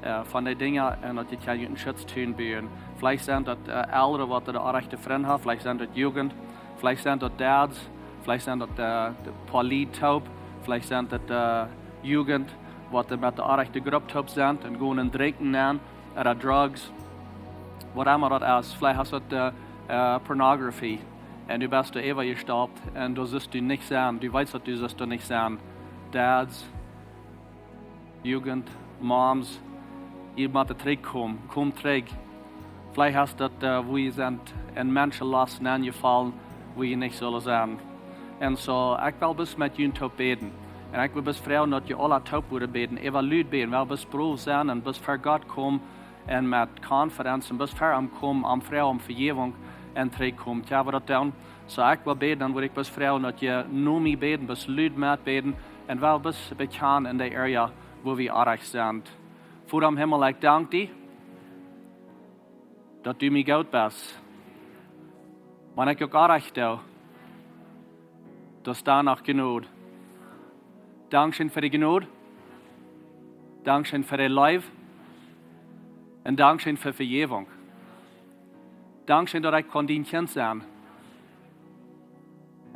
äh, von dee Dinja un daut jie kjennen junt een Schutztun buen. Veleicht sent daut, äh, Elren, waut de rajchte Frind haben, veleicht sent daut Jugend, veleicht sent daut Dads, veleicht sent daut, äh, de Polit toop, veleicht sent daut, äh, Jugend, waut met de rajchte Grupp toop sent un gonen drinkjen nenn, ooda Drugs, waut emma daut es. Veleicht es daut, äh, äh, Pornografie. Un du best doa äwajestaupt un doa sust du nich sennen. Du weetst, daut du sust doa nich sennen. Dads, Jugend, Moms, jie motten trigjkomen. Komt trigj. Veleicht es daut, äh, wua jie sent en Menschenlust nenjefaulen, wua jie nich sullen sennen. Un soo, ekj well bloos met junt toop bäden. Un ekj well bloos froagen, daut jie aula toop wudden bäden. Äwa lud bäden. Well bloos brow sennen un bloos ver Gott komen un met confidence un bloos ver am komen, am froagen om Vejäwunk un trigjkomen. Tja, woo daut dan? Soo, ekj well bäden, dan wudd ekj bloos froagen, daut jie no mie bäden, bloos lud met bäden un well bloos bekjanen en dee Area, wua wie oajch sent. Voda em Himmel, ekj dank die, daut du mie goot best. Wan ekj uk oajch doo, daut es dan noch Jnod. Dankscheen fa de Jnod. Dankscheen fa de Leew. Un dankscheen fa Vejäwunk. Dankscheen, daut ekj kaun dien Kjint sennen.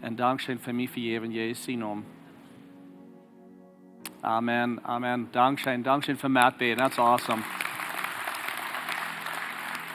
Un dankscheen fa mie vejäwen, Jesus sienen Nomen. Amen, amen. Dankscheen, dankscheen fa metbäden. That's awesome.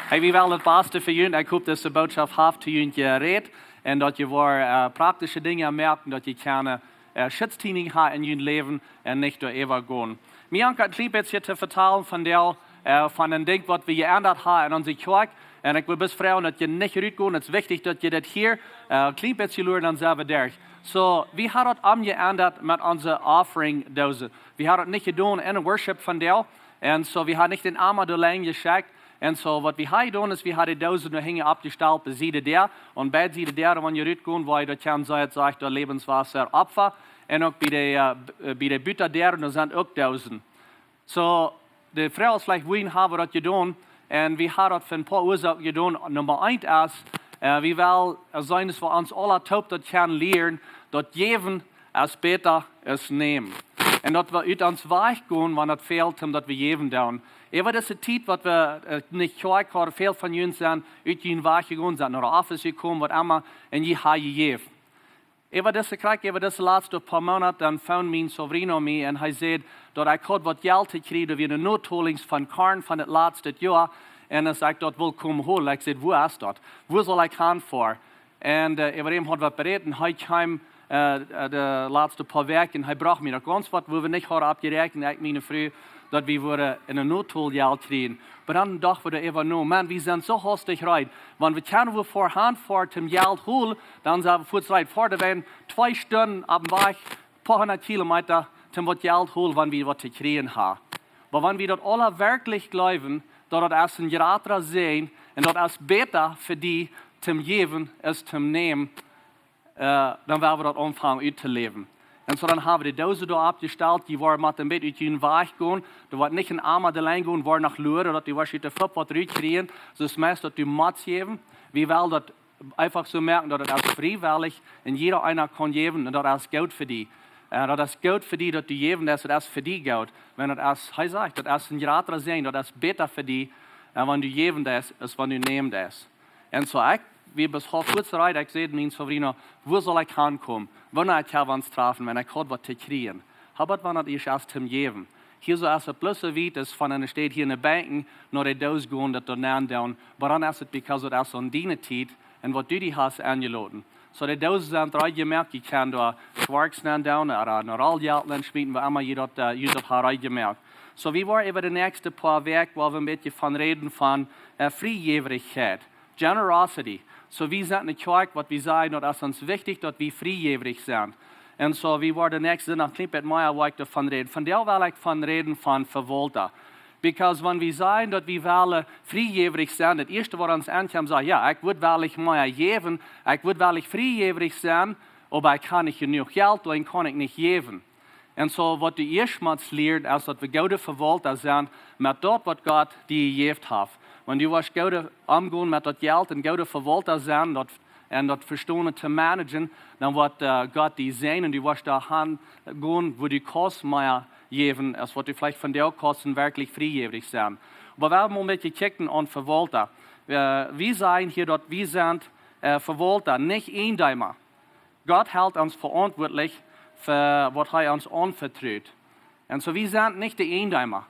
Hey, wie wellen daut baste fa junt. Ekj hop, daut dise Bootschoft haft to junt jerät un daut jie woaren, äh, praktische Dinja moakjen, daut jie kjennen, äh, Schutztieninj haben en jun Läwen un nich doaräwa gonen. Mie jankat een kjlien bät to vetalen vondoag, äh, von een Dinkj, waut wie jeendat haben en onse Kjoakj. Un ekj well bloos froagen, daut jie nich rutgonen. Daut es wichtich, daut jie daut hia, äh, een kjlien bät luaren, dan sent wie derch. Soo, wie haben daut aunjeendat met onse Offering-Doosen. Wie haben daut nich jedonen en de Worship vondoag. Un soo, wie haben nich dän Emma doa lang jeschekjt. Un soo, waut wie haben jedonen es, wie haben de Doosen doa hinjen oppjestalt, bie Sied Däa. Un bie Sied Däa, wan jie rutgonen, woa jie daut kjennen seenen, daut sajcht doa Lebenswasser Opfa. Un uk bie de, äh, b-, äh, bie de Butadäa, doa sent uk Doosen. Soo, de Froag es veleicht, wuarom haben wie daut jedonen? Un wie haben daut fa een poa Uasoaken jedonen. Numma eent es, äh, wie wellen, äh, seenen, daut wie ons aula toop daut kjennen lieren, daut jäwen es bäta aus nämen. Un daut wie ut ons Wajch gonen, wan daut fält, om daut wie jäwen doonen. Äwa dise Tiet, waut wie, äh, nich Kjoakj hauden, väl von junt sent ut jun Wajch jegonen, sent no de Office jekomen, waut emma, un jie haben jejäft. Äwa dise Kjoakj, äwa dise latste poa Moonat, dan phoned mien sobrino mie un hee säd, daut ekj haud waut Jelt jekjräajen, doa wieren de Notholinkj von Korn von daut latste Joa. Un aus ekj daut wull komen holen, ekj säd: "Wua es daut? Wua saul ekj han fa?" Un äh, äwa däm haud wie berät un hee kjeem äh, äh, de latste poa Wäakj un hee brocht mie daut gaunz waut, wua wie nich hauden oppjeräakjent, ekj un miene Fru, daut wie wudden en een Nothol Jelt kjrieen. Oba dan docht wie doaräwa no: "Maun, wie sent soo hastich reed. Wan wie kjennen wua fa han fa toom Jelt holen, dan sent wie fuaz reed." Fa de wia twee Stunden oppem Wajch, poa hundat Kilometa, toom waut Jelt holen, wan wie waut to kjrieen haben. Oba wan wie daut aula werkjlich jleewen, daut daut es een jratra Säajen un daut es bäta fa die toom jäwen aus toom nämen, äh, dan woa wie daut aunfangen uttoläwen. Un soo dan haben wie de Doos doa oppjestalt, dee woaren met een bät ut dän Wajch gonen, dee woaren nich een Ama de Lenj gonen, woaren noch luaren, daut dee woarschienlich de Fupp waut rutkjrieen, soo es meist daut dee Mats jäwen. Wie wellen daut eefach soo moaken, daut daut es friewellich un jieda eena kaun jäwen un daut es goot fa die. Äh, daut es goot fa die, daut du jäwen deist, daut es fa die goot. Wan daut es, hee sajcht, daut es een jratra Säajen, daut es bäta fa die, äh, wan du jäwen deist, aus wan du nämen deist. Un soo ekj, wie bes haulf fuaz reed, ekj säd mien Sobrino: "Wua saul ekj han komen? Wanea kjenn wie ons trafen, wan ekj haud waut to kjrieen?" Oba wan daut es, es toom jäwen. Hia soo es et bloos soo wiet aus von eene Städ hia en de Benkjen no de Doos gonen, daut doa nenn doonen. Oba dan es et because daut es aun diene Tiet un waut du die hast enjeloten. Soo de Doosen sent reed jemoakt, jie kjennen doa Schwarz nenn doonen, ooda een Rolljelt nenn schmieten, wua emma jie daut, äh, jie daut haben reed jemoakt. Soo wie woaren äwa de näakjste poa Wäakj, woa wie een bät von räden von äh, Friejäwrichkjeit. Generosity. Soo wie sent eene Kjoakj, waut wie sajen, daut es ons wichtich, daut wie friejäwrich sent. Un soo wie woaren de näakjste Sindach een kjlien bät mea, woa ekj doavon räden. Vondoag well ekj von räden von Vewaulta. Because wan wie sajen, daut wie wellen friejäwrich sennen, daut ieeschte waut ons aunkjemt, sajcht: "Jo, ekj wudd werkjlich mea jäwen, ekj wudd werkjlich friejäwrich sennen, oba ekj hab nich jenuach Jelt, dan kaun ekj nich jäwen." Un soo waut du ieescht motst lieren, es daut wie goode Vewaulta sent met daut, waut Gott die jejäft haft. Wan du woascht goode omgonen met daut Jelt un goode Vewaulta sennen, daut, un daut vestonen to managen, dan woat äh, Gott die säajnen un du woascht doa han gonen, wua du kaust mea jäwen, aus waut du veleicht vondoag kaust un werkjlich friejäwrich sennen. Oba wie haben een bät jekjikjt aun Vewaulta. Äh, wie sajen hia, daut wie sent äh, Vewaulta, nich Iejendeema. Gott helt ons veauntwuatlich fa waut hee ons aunvetrut. Un soo, wie sent nich de Iejendeema.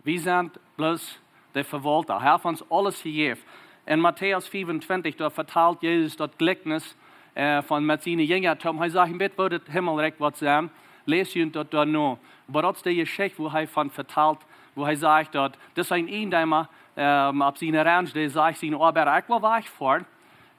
Wie sent bloos de Vewaulta. Hee haft ons aules jejäft. En Matäus fiefuntwintich, doa vetalt Jesus daut Jlikjnis äh, von met siene Jinja toop. Hee sajcht: "Een bät woo daut Himmelrikj woat sennen. Läst junt daut doa no." Oba daut es de Jeschicht, wua hee von vetalt, wua hee sajcht daut, daut es een Iejendeema ähm, opp siene Ranch, dee sajcht siene Oabeida: "Ekj woa wajchfoaren.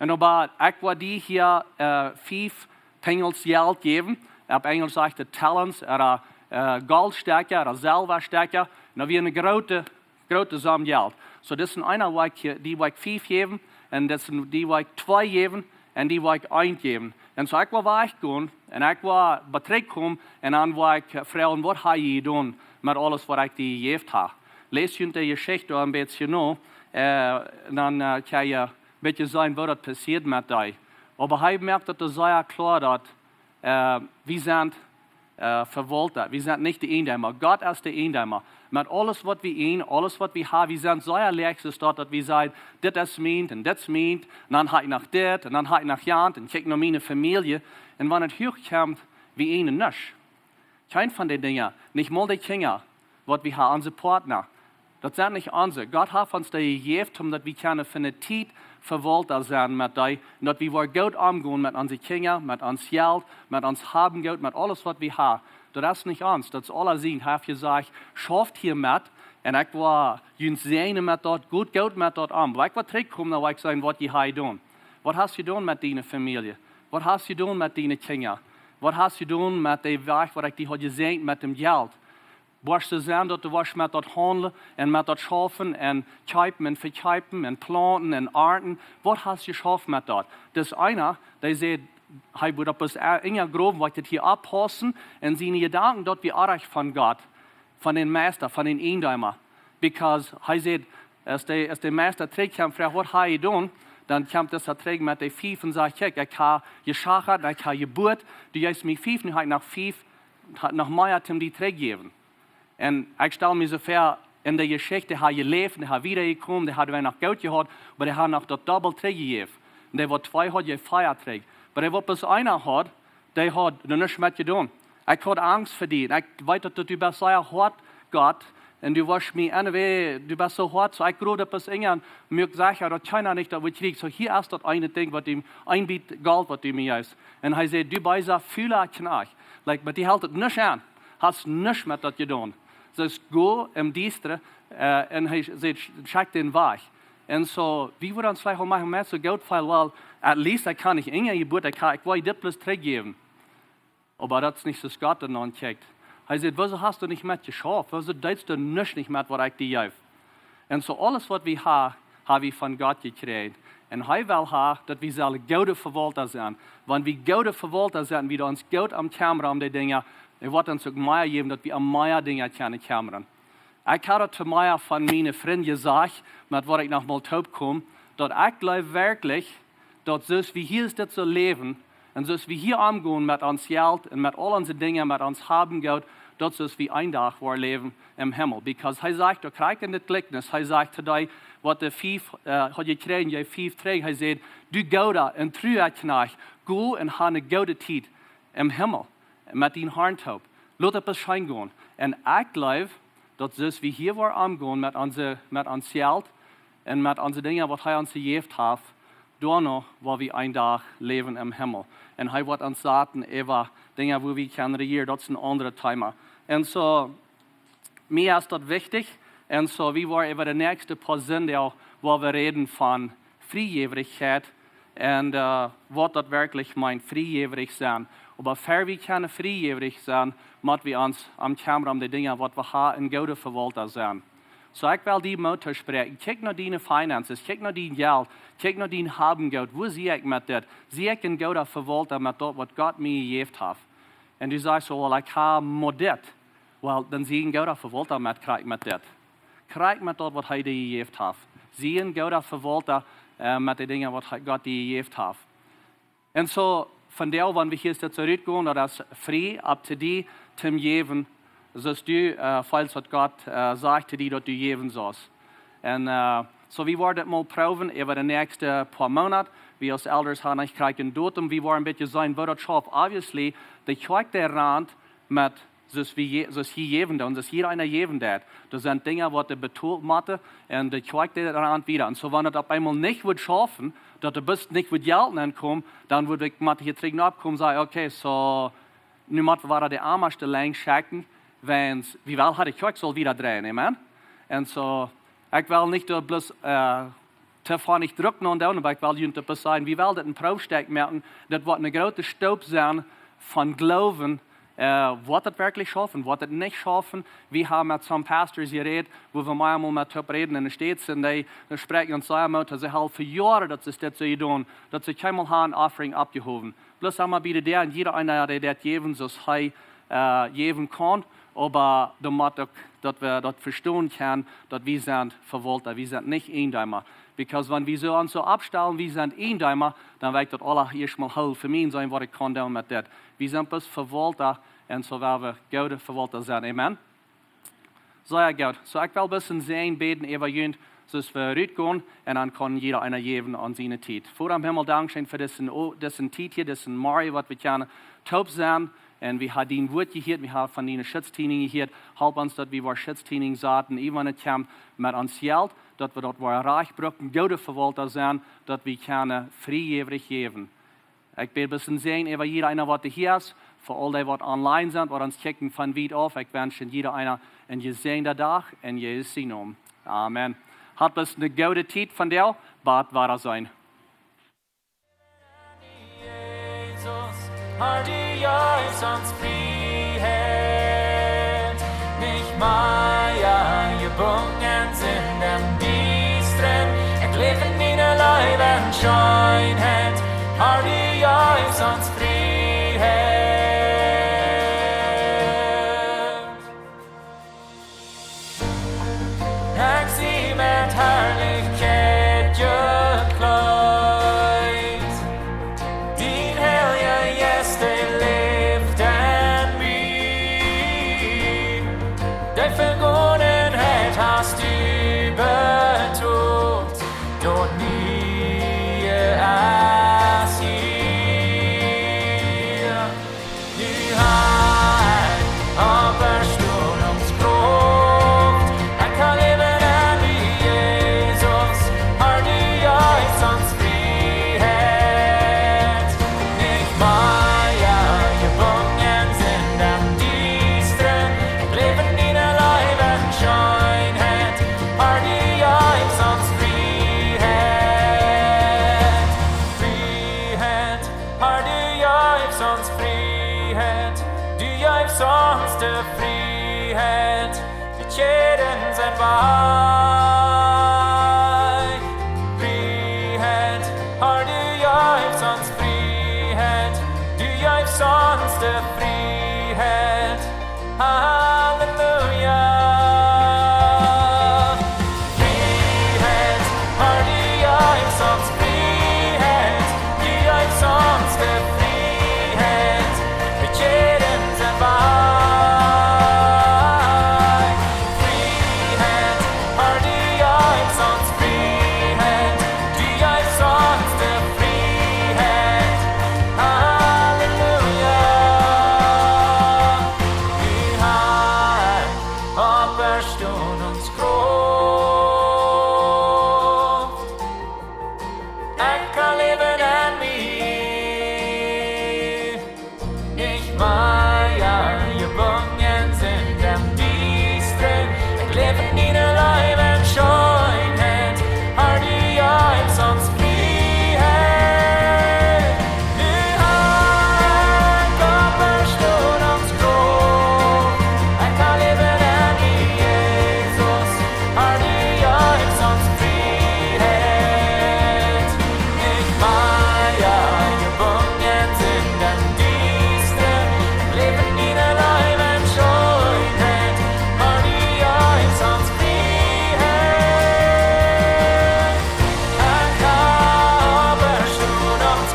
Un oba ekj woa die hia äh, fief Pingels Jelt jäwen." Opp Enjlisch sajcht et talents, ooda äh, Goldstekja, ooda Selwastekja. Un daut wia eene groote, groote Som Jelt. Soo, dit es eena, woa ekj, die woa ekj fief jäwen, un dit es, die woa ekj twee jäwen, un die woa ekj eent jäwen. Un soo, ekj woa wajchgonen, un ekj woa wada trigjkomen, un dan woa ekj froagen: "Waut hast du jedonen met aules, waut ekj die jejäft hab?" Läst junt de Jeschicht doa een bät no, äh, dan äh, kaust du een bät seenen, woo daut passieet met die. Oba hee moakt daut sea kloa, daut äh, wie sent äh, Vewaulta, wie sent nich de Iejendeema. Gott es de Iejendeema. Met aules, waut wie eenen, aules, waut wie haben, wie sent sea leicht, es daut, daut wie sajen: "Dit es mient un dit es mient, un dan hab ekj noch dit, un dan hab ekj noch jant, un kjikj no miene Famielje." Un wan et huach kjemt, wie eenen nuscht. Kjeen von de Dinja, nich mol de Kjinja, waut wie haben, onse Partner, daut sent nich onse. Gott haft ons dee jejäft, om daut wie kjennen fa eene Tiet Vewaulta sennen met dee, un daut wie woaren goot omgonen met onse Kjinja, met ons Jelt, met ons Haben, Goot, met aules, waut wie haben. Daut es nich ons, daut es aula sien. Hee haft jesajcht: "Schauft hia met, un ekj woa junt säajnen met daut, goot, goot met daut om. Wan ekj woa trigjkomen, dan woa ekj seenen, waut jie haben jedonen. Waut hast du jedonen met diene Famielje? Waut hast du jedonen met diene Kjinja? Waut hast du jedonen met dän Wajch, waut ekj die haud jesäajent met däm Jelt? Woascht du seenen, daut du woascht met daut haundlen un met daut schaufen un kjeepen un vekjeepen un plaunten un arnten? Waut hast du jeschauft met daut?" Daut es eena, dee sajcht, hee wudd opp sien eejnet Growen, woat hia oppaussen, un siene Jedanken, daut wia oajch von Gott, von dän Meista, von dän Iejendeema. Because hee sajcht, aus de, aus de Meista trigjkjemt, froagt: "Waut hast du jedonen?" Dan kjemt dee trigj met de fief un sajcht: "Kjikj, ekj hab jeschachat, ekj hab jebuat, du jeefst mie fief, nu hab ekj noch fief, hab noch mea toom die trigjjäwen." Un ekj stal mie soo väa, en de Jeschicht, hee haud jeläft, hee wia wada jekomen, hee haud wada noch Goot jehaut, oba hee haud noch daut dobbelt trigjjejäft. Un dee, waut twee haud, jeef vea trigj. Oba dee, waut bloos eena haud, dee haud doa nuscht met jedonen. Ekj haud Angst fa die. Un ekj weet, daut du best sea hoat, Gott, Un du woascht mie enne Wäaj, du best soo hoat, soo ekj grow daut bloos enj un muak secha daut kjeena nich daut woat kjrieen. Soo hia es daut eene Dinkj waut du, een bät Golt waut du mie jeefst. Un hee säd: Du beesa, fula Kjnajcht. Like, oba dee helt daut nuscht aun. Hast nuscht met daut jedonen. Soo es go em Diestre, äh, un hee säd: Schekj dän wajch. Un soo, wie wudden ons veleicht aul mau met soo goot feelen, well, at least ekj kaun nich enj jebuen, ekj kaun, ekj well dit bloos trigjjäwen. Oba daut es nich soo aus Gott daut aunkjikjt. Hee sajcht: Wuarom hast du nich met jeschauft? Wuarom deetst du nuscht nich met waut ekj die jeef? Un soo aules waut wie haben, haben wie von Gott jekjräajen. Un hee well haben daut wie sellen goode Vewaulta sennen. Wan wie goode Vewaulta sennen, wie ons goot om kjemmren om dee Dinja, dan woat ons uk mea jäwen daut wie om mea Dinja kjennen kjemmren. Ekj hab daut to mea von miene Frind jesajcht, met waut ekj noch mol toop kom, daut ekj jleew werkjlich, daut soo aus wie hia dit soo läwen, un soo aus wie hia omgonen met ons Jelt un met aul onse Dinja, met ons Haben Goot, daut soo aus wie een Dach woaren läwen em Himmel. Because hee sajcht, doa krakjt en daut Jlikjnis, hee sajcht to dee, waut dee fief, äh, haud jekjräajen, dee fief trigj, hee säd: Du gooda un trua Kjnajcht, go un hab eene goode Tiet em Himmel met dien Harn toop. Lot daut bloos scheen gonen. Un ekj jleew, daut soo aus wie hia woaren omgonen met onse, met ons Jelt un met onse Dinja waut hee ons jejäft haft, doano woa wie een Dach läwen em Himmel. Un hee woat ons saten äwa Dinja wua wie kjennen rejieren, daut es een aundret Thema. Un soo, mie es daut wichtich. Un soo, wie woaren äwa de näakjste poa Sindach, woa wie räden von Friejäwrichkjeit un, äh, waut daut werkjlich meent, friejäwrich sennen. Oba ea wie kjennen friejäwrich sennen, mott wie ons om kjemmren om dee Dinja waut wie haben un goode Vewaulta sennen. Soo, ekj well die Moot toospräakjen. Kjikj no diene finances, kjikj no dien Jelt, kjikj no dien Haben Goot. Wua sie ekj met dit? Sie ekj een gooda Vewaulta met daut waut Gott mie jejäft haft? Un du sajchst soo: Well, ekj hab mau dit. Well, dan sie een gooda Vewaulta met, krakjt met dit. Krakjt met daut waut hee die jejäft haft. Sie een gooda Vewaulta, äh, met dee Dinja waut hee, Gott die jejäft haft. Un soo, vondoag, wan wie hia soo rutgonen, daut es frie, up to die, toom jäwen, soo aus du, äh, feelst daut Gott, äh, sajcht to die daut du jäwen saust. Un, äh, soo, wie woaren dit mol proowen äwa de näakjste poa Moonat. Wie aus Elders haben nich krakjt een Datum, wie woaren een bät seenen woo daut schauft. Obviously, de Kjoakj dee rant met, soo aus wie je-, soo aus hia jäwen doonen, soo aus hia eena jäwen deit. Doa sent Dinja waut dee betolen motten un de Kjoakj dee rant wieda. Un soo, wan daut opp eemol nich woat schaufen, daut doa bloos nich woat Jelt nenkomen, dan woa ekj mott hia trigj nopp komen un sajen: Okay, soo, nu mott wie wada de Oamasch de Lenj schekjen, wiels wie wellen haben de Kjoakj saul wieda dreien, amen? Un soo, ekj well nich doa bloos, äh, too väl Druck aundoonen, oba ekj well junt daut bloos sajen, wie wellen dit een Proowstekj moaken, daut woat eene groote Stoop sennen von Gloowen, äh, woat daut werkjlich schaufen, woat daut nich schaufen. Wie haben met some pastors jerät, wua wie mol met toop räden en de States, un dee, dee spräakjen ons sea Moot, see haben fa Joaren daut see dit soo jedonen, daut see kjeenmol haben een offering oppjehowen. Bloos emma bie de Däa un jieda eena dee daut jäwen soo aus hee, äh, jäwen kaun, oba doa mott uk, daut wie daut vestonen kjennen, daut wie sent Vewaulta, wie sent nich Iejendeema. Because wan wie soo ons soo oppstalen, wie sent Iejendeema, dan woa ekj daut aula ieescht mol hoolen fa mie un seenen waut ekj kaun doonen met dit. Wie sent bloos Vewaulta un soo woa wie goode Vewaulta sennen. Amen? Sea goot. Soo, ekj well bloos een Säajen bäden äwa junt, soo aus wie rutgonen, un dan kaun jieda eena jäwen aun siene Tiet. Voda em Himmel, dankscheen fa dise O-, dise Tiet hia, disen Morjen, waut wie kjennen toop sennen. Un wie haben dien Wuat jehieet, wie haben von diene Schutztieninj jehieet. Help ons, daut wie woaren Schutztieninj saten, ea wan et kjemt met ons Jelt, daut wie daut woaren rajcht brucken, goode Vewaulta sennen, daut wie kjennen friejäwrich jäwen. Ekj bäd bloos een Säajen äwa jieda eena waut hia es, fa aul dee waut online sent, waut ons kjikjen von wiet auf. Ekj wensch jieda eena een jesäajenden Dach en Jesus sienen Nomen. Amen. Habt bloos eene goode Tiet vondoag, bat wada seenen. Jesus, Herr, du jeefst ons Frieheit, nich mea jebungen sennen em Diestren, ekj läw en diene Leew un Scheenheit, Herr, du jeefst ons Frieheit. Ekj sie met Harlichkjeit jekjleet. Dien Heilja Jeist, dee läft en mie. De Vegonenheit hast du betolt. Daut Niee es hia. Frieheit, Herr, du jeefst ons Frieheit, du jeefst ons de Frieheit. Halleluja. Frieheit, Herr, du jeefst ons Frieheit, du jeefst ons de Frieheit. Bekjieren sent wie. Frieheit, Herr, du jeefst ons Frieheit, du jeefst ons de Frieheit. Halleluja. Du hast Oppastonunk. Kraft. Ekj kaun läwen en mie. Nich mea jebungen sent em Diestren. Ekj läw en diene Leew un Scheenheit. Herr, du jeefst ons Frieheit. Du hast Oppastonunk. Ekj kaun läwen en mie, Jesus. Herr, du jeefst ons Frieheit. Nich mea jebungen sent em Diestren. Ekj läw en diene Leew un Scheenheit. Herr, du jeefst ons Frieheit. Ekj hab Oppastonunk.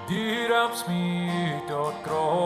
Du roopst mie ut daut Grauf.